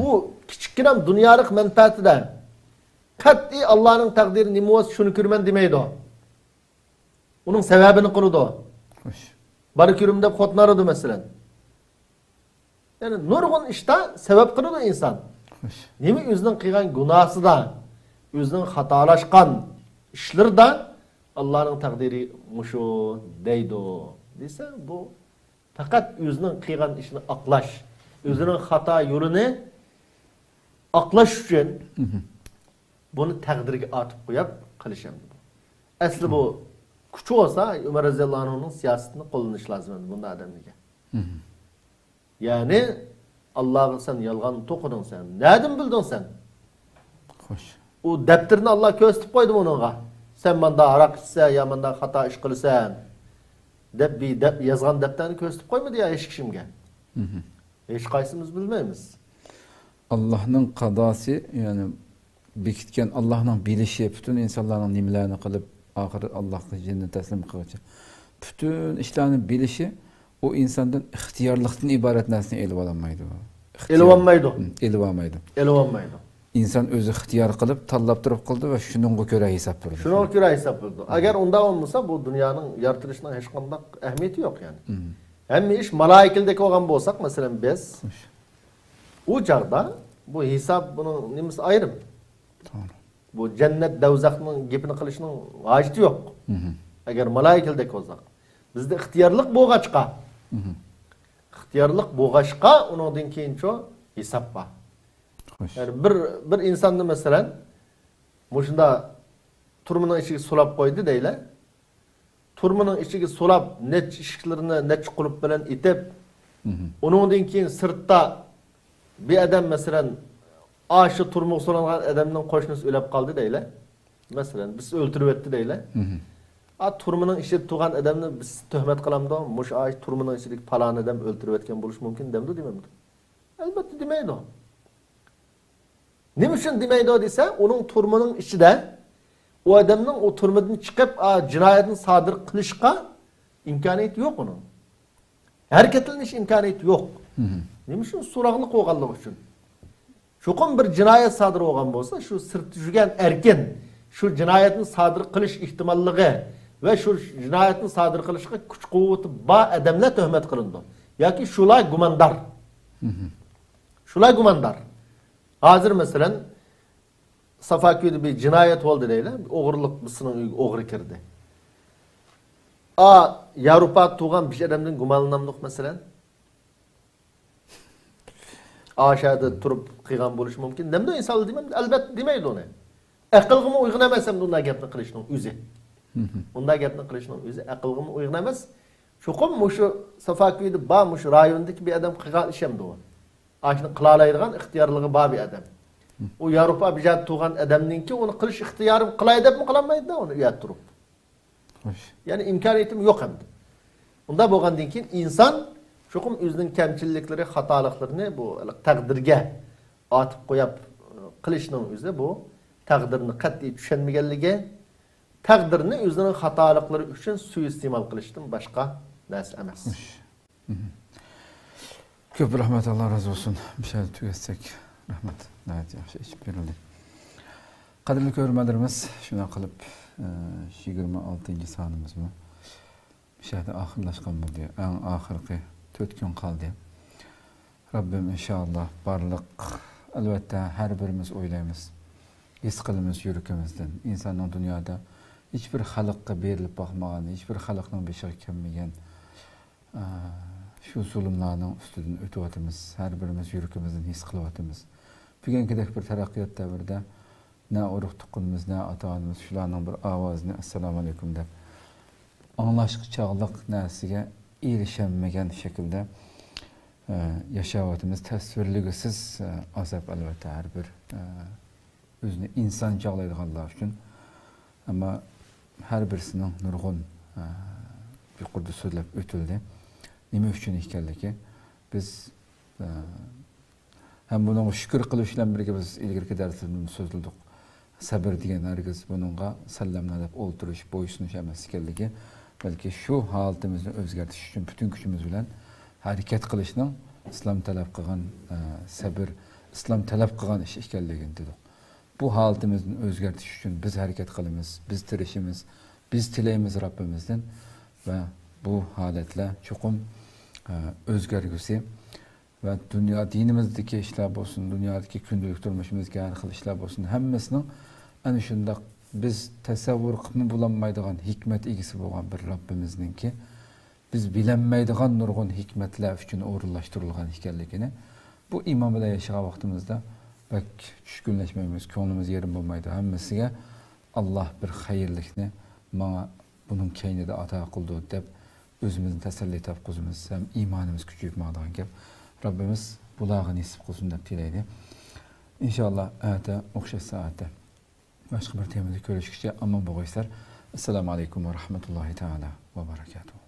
ئۇ كىچىككىنە دۇنيالىق مەنپەئەتىدە قەتئىي ئاللانىڭ تەقدىرى نېمە بولسا شۇنى كۆرىمەن دېمەيدۇ. ئۇنىڭ سەۋەبىنى قىلىدۇ. خوش. بار كۆرۈم دەپ خوتۇن ئالىدۇ مەسىلەن. يەنى نۇرغۇن ئىشتا سەۋەب قىلىدۇ ئىنسان. خوش. نېمە ئۆزىنىڭ قىلغان گۇناھسىدا، ئۆزىنىڭ خاتالاشقان ئىشلىرىدا ئاللانىڭ تەقدىرى مۇشۇ دەيدۇ دېسە، بۇ پەقەت ئۆزىنىڭ قىلغان ئىشىنى ئاقلاش، ئۆزىنىڭ خاتا يولىنى ئاقلاش ئۈچۈن بۇنى تەقدىرگە ئاتىپ قويۇپ قىلىش ئەمدى بۇ. ئەسلى بۇ كۈچ بولسا، ئۆمەر رەزىياللاھۇ ئەنھۇنىڭ سىياسىتىنى قوللىنىش لازىم ئەمدى بۇنداق ئادەملەرگە. يەنى، ئاللاغا سەن يالغان توقۇدۇڭ سەن. نەدىن بىلدىڭ سەن؟ خوش. ئۇ دەپتىرىنى ئاللا كۆرسىتىپ قويدىمۇ ئۇنىڭغا؟ سەن ماندا ھاراق ئىچسەن يا ماندا خاتا ئىش قىلىسەن دەپ بىر دەپ، يازغان دەپتەرنى كۆرسىتىپ قويمىدى يا ھېچ كىشىمگە؟ ھېچقايسىمىز بىلمەيمىز. ئاللاھنىڭ قازاسى، يەنى بېكىتكەن، ئاللاھنىڭ بىلىشى، پۈتۈن ئىنسانلارنىڭ نېمىلەرنى قىلىپ، ئاخىرى ئاللاھقا جېنىنى تەسلىم قىلغۇچە، پۈتۈن ئىشلارنى بىلىشى ئۇ ئىنساندىن ئىختىيارلىقتىن ئىبارەت نەرسىنى ئېلىۋالالمايدۇ. ئېلىۋالمايدۇ. ھىم، ئېلىۋالمايدۇ. ئېلىۋالمايدۇ. ئىنسان ئۆزى ئىختىيار قىلىپ، تاللاپ تۇرۇپ قىلىدۇ ۋە شۇنىڭغا كۆرە ھېساب بېرىدۇ. شۇنىڭغا كۆرە ھېساب بېرىدۇ. ئەگەر ئۇنداق بولمىسا، بۇ دۇنيانىڭ يارىتىلىشىنىڭ ھېچقانداق ئەھمىيىتى يوق يەنى. ھىم. ھەممە ئىش مالايىكىلدەك بولغان بولساق، مەسىلەن، بىز، خوش. ئۇ چاغدا بۇ ھېساب، بۇنىڭ نېمىسى ئايرىم؟ توغرا. بۇ جەننەت، دوزاخنىڭ گېپىنى قىلىشنىڭ ھاجىتى يوق. ئەگەر مالايىكىلدەك بولساق. بىزدە ئىختىيارلىق بولغاچقا، ئىختىيارلىق بولغاچقا، ئۇنىڭدىن كېيىنچۇ ھېساب بار. خوش. يەنى بىر، بىر ئىنساننى، مەسىلەن، مۇشۇنداق تۈرمىنىڭ ئىچىگە سولاپ قويدى دەيلى. تۈرمىنىڭ ئىچىگە سولاپ، نەچچە ئىشىكلىرىنى نەچچە قۇلۇپ بىلەن ئېتىپ، ئۇنىڭدىن كېيىن سىرتتا بىر ئادەم، مەسىلەن، ئاشۇ تۈرمىگە سولانغان ئادەمنىڭ قوشنىسى ئۆلۈپ قالدى دەيلى. مەسىلەن، بىز ئۆلتۈرۈۋەتتى دەيلى. ئا، تۈرمىنىڭ ئىچىدە تۇرغان ئادەمنى بىز تۆھمەت قىلامدۇ؟ مۇشۇ ئاشۇ تۈرمىنىڭ ئىچىدىكى پالان ئادەم ئۆلتۈرۈۋەتكەن بولۇشى مۇمكىن دەمدۇ، دېمەمدۇ؟ ئەلۋەتتە دېمەيدۇ. نېمە ئۈچۈن دېمەيدۇ دېسە، ئۇنىڭ تۈرمىنىڭ ئىچىدە ئۇ ئادەمنىڭ ئۇ تۈرمىدىن چىقىپ، ئا، جىنايەتنى سادىر قىلىشقا ئىمكانىيىتى يوق ئۇنىڭ. ھەرىكەتلىنىش ئىمكانىيىتى يوق. نېمە ئۈچۈن؟ سوراقلىق بولغانلىقى ئۈچۈن. چوقۇم بىر جىنايەت سادىر بولغان بولسا، شۇ سىرتتا يۈرگەن ئەركىن شۇ جىنايەتنى سادىر قىلىش ئېھتىماللىقى ۋە شۇ جىنايەتنى سادىر قىلىشقا كۈچ-قۇۋۋىتى بار ئادەملەر تۆھمەت قىلىنىدۇ. ياكى شۇلار گۇماندار. شۇلار گۇماندار. ھازىر، مەسىلەن، سافاكۈيدە بىر جىنايەت بولدى دەيلى. ئوغرىلىق، بىرسىنىڭ ئۆيىگە ئوغرى كىردى. ئا، ياۋروپادا تۇغان بىر ئادەمدىن گۇمانلىنامدۇق، مەسىلەن؟ ئا، شەھەردە تۇرۇپ قىلغان بولۇشى مۇمكىن. نېمىدۇ ئىنسانلار دېمەمدۇ؟ ئەلۋەتتە دېمەيدۇ ئۇنى. ئەقىلگىمۇ ئۇيغۇن ئەمەس ئەمدى ئۇنداق گەپنى قىلىشنىڭ ئۆزى. ئۇنداق گەپنى قىلىشنىڭ ئۆزى ئەقىلگىمۇ ئۇيغۇن ئەمەس. چوقۇم مۇشۇ سافاكۈيدە بار، مۇشۇ رايوندىكى بىر ئادەم قىلغان ئىش ئەمدى ئۇ. ئاشۇنى قىلالايدىغان ئىختىيارلىقى بار بىر ئادەم. ئۇ ياۋروپا بىر يەردە تۇرغان ئادەمنىڭكى ئۇنى قىلىش ئىختىيارىم قىلاي دەپمۇ قىلالمايدۇ-دە ئۇنى ئۇ يەردە تۇرۇپ. خوش. يەنى ئىمكانىيىتىم يوق ئەمدى. ئۇنداق بولغاندىن كېيىن ئىنسان چوقۇم ئۆزىنىڭ كەمچىلىكلىرى، خاتالىقلىرىنى بۇ تەقدىرگە ئاتىپ قويۇپ قىلىشنىڭ ئۆزى بۇ تەقدىرنى قەتئىي چۈشەنمىگەنلىكى، تەقدىرنى ئۆزىنىڭ خاتالىقلىرى ئۈچۈن سۇيىئىستېمال قىلىشتىن باشقا نەرسە ئەمەس. خوش. كۆپ رەھمەت، ئاللا رازى بولسۇن. مۇشۇ يەردە تۈگەتسەك. رەھمەت. ناھايىتى ياخشى ئېچىپ بېرىلدى. قەدىرلىك كۆرۈرمەنلىرىمىز، شۇنداق قىلىپ، ئە، يىگىرمە ئالتىنچى سانىمىزمۇ مۇشۇ يەردە ئاخىرلاشقان بولدى. ئەڭ ئاخىرقى تۆت كۈن قالدى. رەببىم ئىنشائاللا بارلىق، ئەلۋەتتە، ھەر بىرىمىز ئويلايمىز، ھېس قىلىمىز يۈرىكىمىزدىن. ئىنساننىڭ دۇنيادا ھېچبىر خەلققە بېرىلىپ باقمىغان، ھېچبىر خەلقنىڭ بېشىغا كەلمىگەن، ئە، شۇ زۇلۇملارنىڭ ئۈستىدىن ئۆتۈۋاتىمىز. ھەر بىرىمىز يۈرىكىمىزدىن ھېس قىلىۋاتىمىز. بۈگۈنكىدەك بىر تەرەققىيات دەۋرىدە نە ئۇرۇق-تۇغقىنىمىز، نە ئاتا-ئانىمىز شۇلارنىڭ بىر ئاۋازىنى، ئەسسالامۇئەلەيكۇم دەپ ئاڭلاشقا چاغلىق نەرسىگە ئېرىشەلمىگەن شەكىلدە، ئە، ياشاۋاتىمىز. تەسۋىرلىگۈسىز، ئە، ئازاب، ئەلۋەتتە، ھەر بىر، ئە، ئۆزىنى ئىنسان چاغلايدىغانلار ئۈچۈن. ئەمما ھەر بىرسىنىڭ نۇرغۇن، ئە، يۇقىرىدا سۆزلەپ ئۆتۈلدى. نېمە ئۈچۈن ئىكەنلىكى، بىز، ئە، ھەم بۇنىڭغا شۈكۈر قىلىش بىلەن بىرگە، بىز ئىلگىرىكى دەرسلىرىمىزدە سۆزلىدۇق. سەبر دېگەن ھەرگىز بۇنىڭغا سەللەملا دەپ ئولتۇرۇش، بويسۇنۇش ئەمەس ئىكەنلىكى، بەلكى شۇ ھالىتىمىزنى ئۆزگەرتىش ئۈچۈن پۈتۈن كۈچىمىز بىلەن ھەرىكەت قىلىشنىڭ ئىسلام تەلەپ قىلغان، ئە، سەبر، ئىسلام تەلەپ قىلغان ئىش ئىكەنلىكىنى دېدۇق. بۇ ھالىتىمىزنى ئۆزگەرتىش ئۈچۈن بىز ھەرىكەت قىلىمىز، بىز تىرىشىمىز، بىز تىلەيمىز رەببىمىزدىن ۋە بۇ ھالەتلەر چوقۇم، ئە، ئۆزگەرگۈسى ۋە دۇنيا، دىنىمىزدىكى ئىشلار بولسۇن، دۇنيادىكى كۈندىلىك تۇرمۇشىمىزدىكى ھەر خىل ئىشلار بولسۇن، ھەممىسىنىڭ ئەنە شۇنداق بىز تەسەۋۋۇر قىلىپمۇ بولالمايدىغان ھېكمەت ئىگىسى بولغان بىر رەببىمىزنىڭكى بىز بىلەلمەيدىغان نۇرغۇن ھېكمەتلەر ئۈچۈن ئورۇنلاشتۇرۇلغان ئىكەنلىكىنى، بۇ ئىمان بىلەن ياشىغان ۋاقتىمىزدا بەك چۈشكۈنلەشمەيمىز، كۆڭلىمىز يېرىم بولمايدۇ. ھەممىسىگە ئاللا بىر خەيرلىكنى ماڭا بۇنىڭ كەينىدە ئاتا قىلىدۇ دەپ ئۆزىمىزنى تەسەللى تاپقۇزىمىز ھەم ئىمانىمىز كۈچىيىپ ماڭىدىغان گەپ. رەببىمىز بۇلارغا نېسىپ قىلسۇن دەپ تىلەيلى. ئىنشائاللا، ئەتە ئوخشاش سائەتتە باشقا بىر تېمىدا كۆرۈشكىچە ئامان بولغايسىلەر. ئەسسالامۇ ئەلەيكۇم ۋە رەھمەتۇللاھى تائالا ۋە بەرەكاتۇھۇ.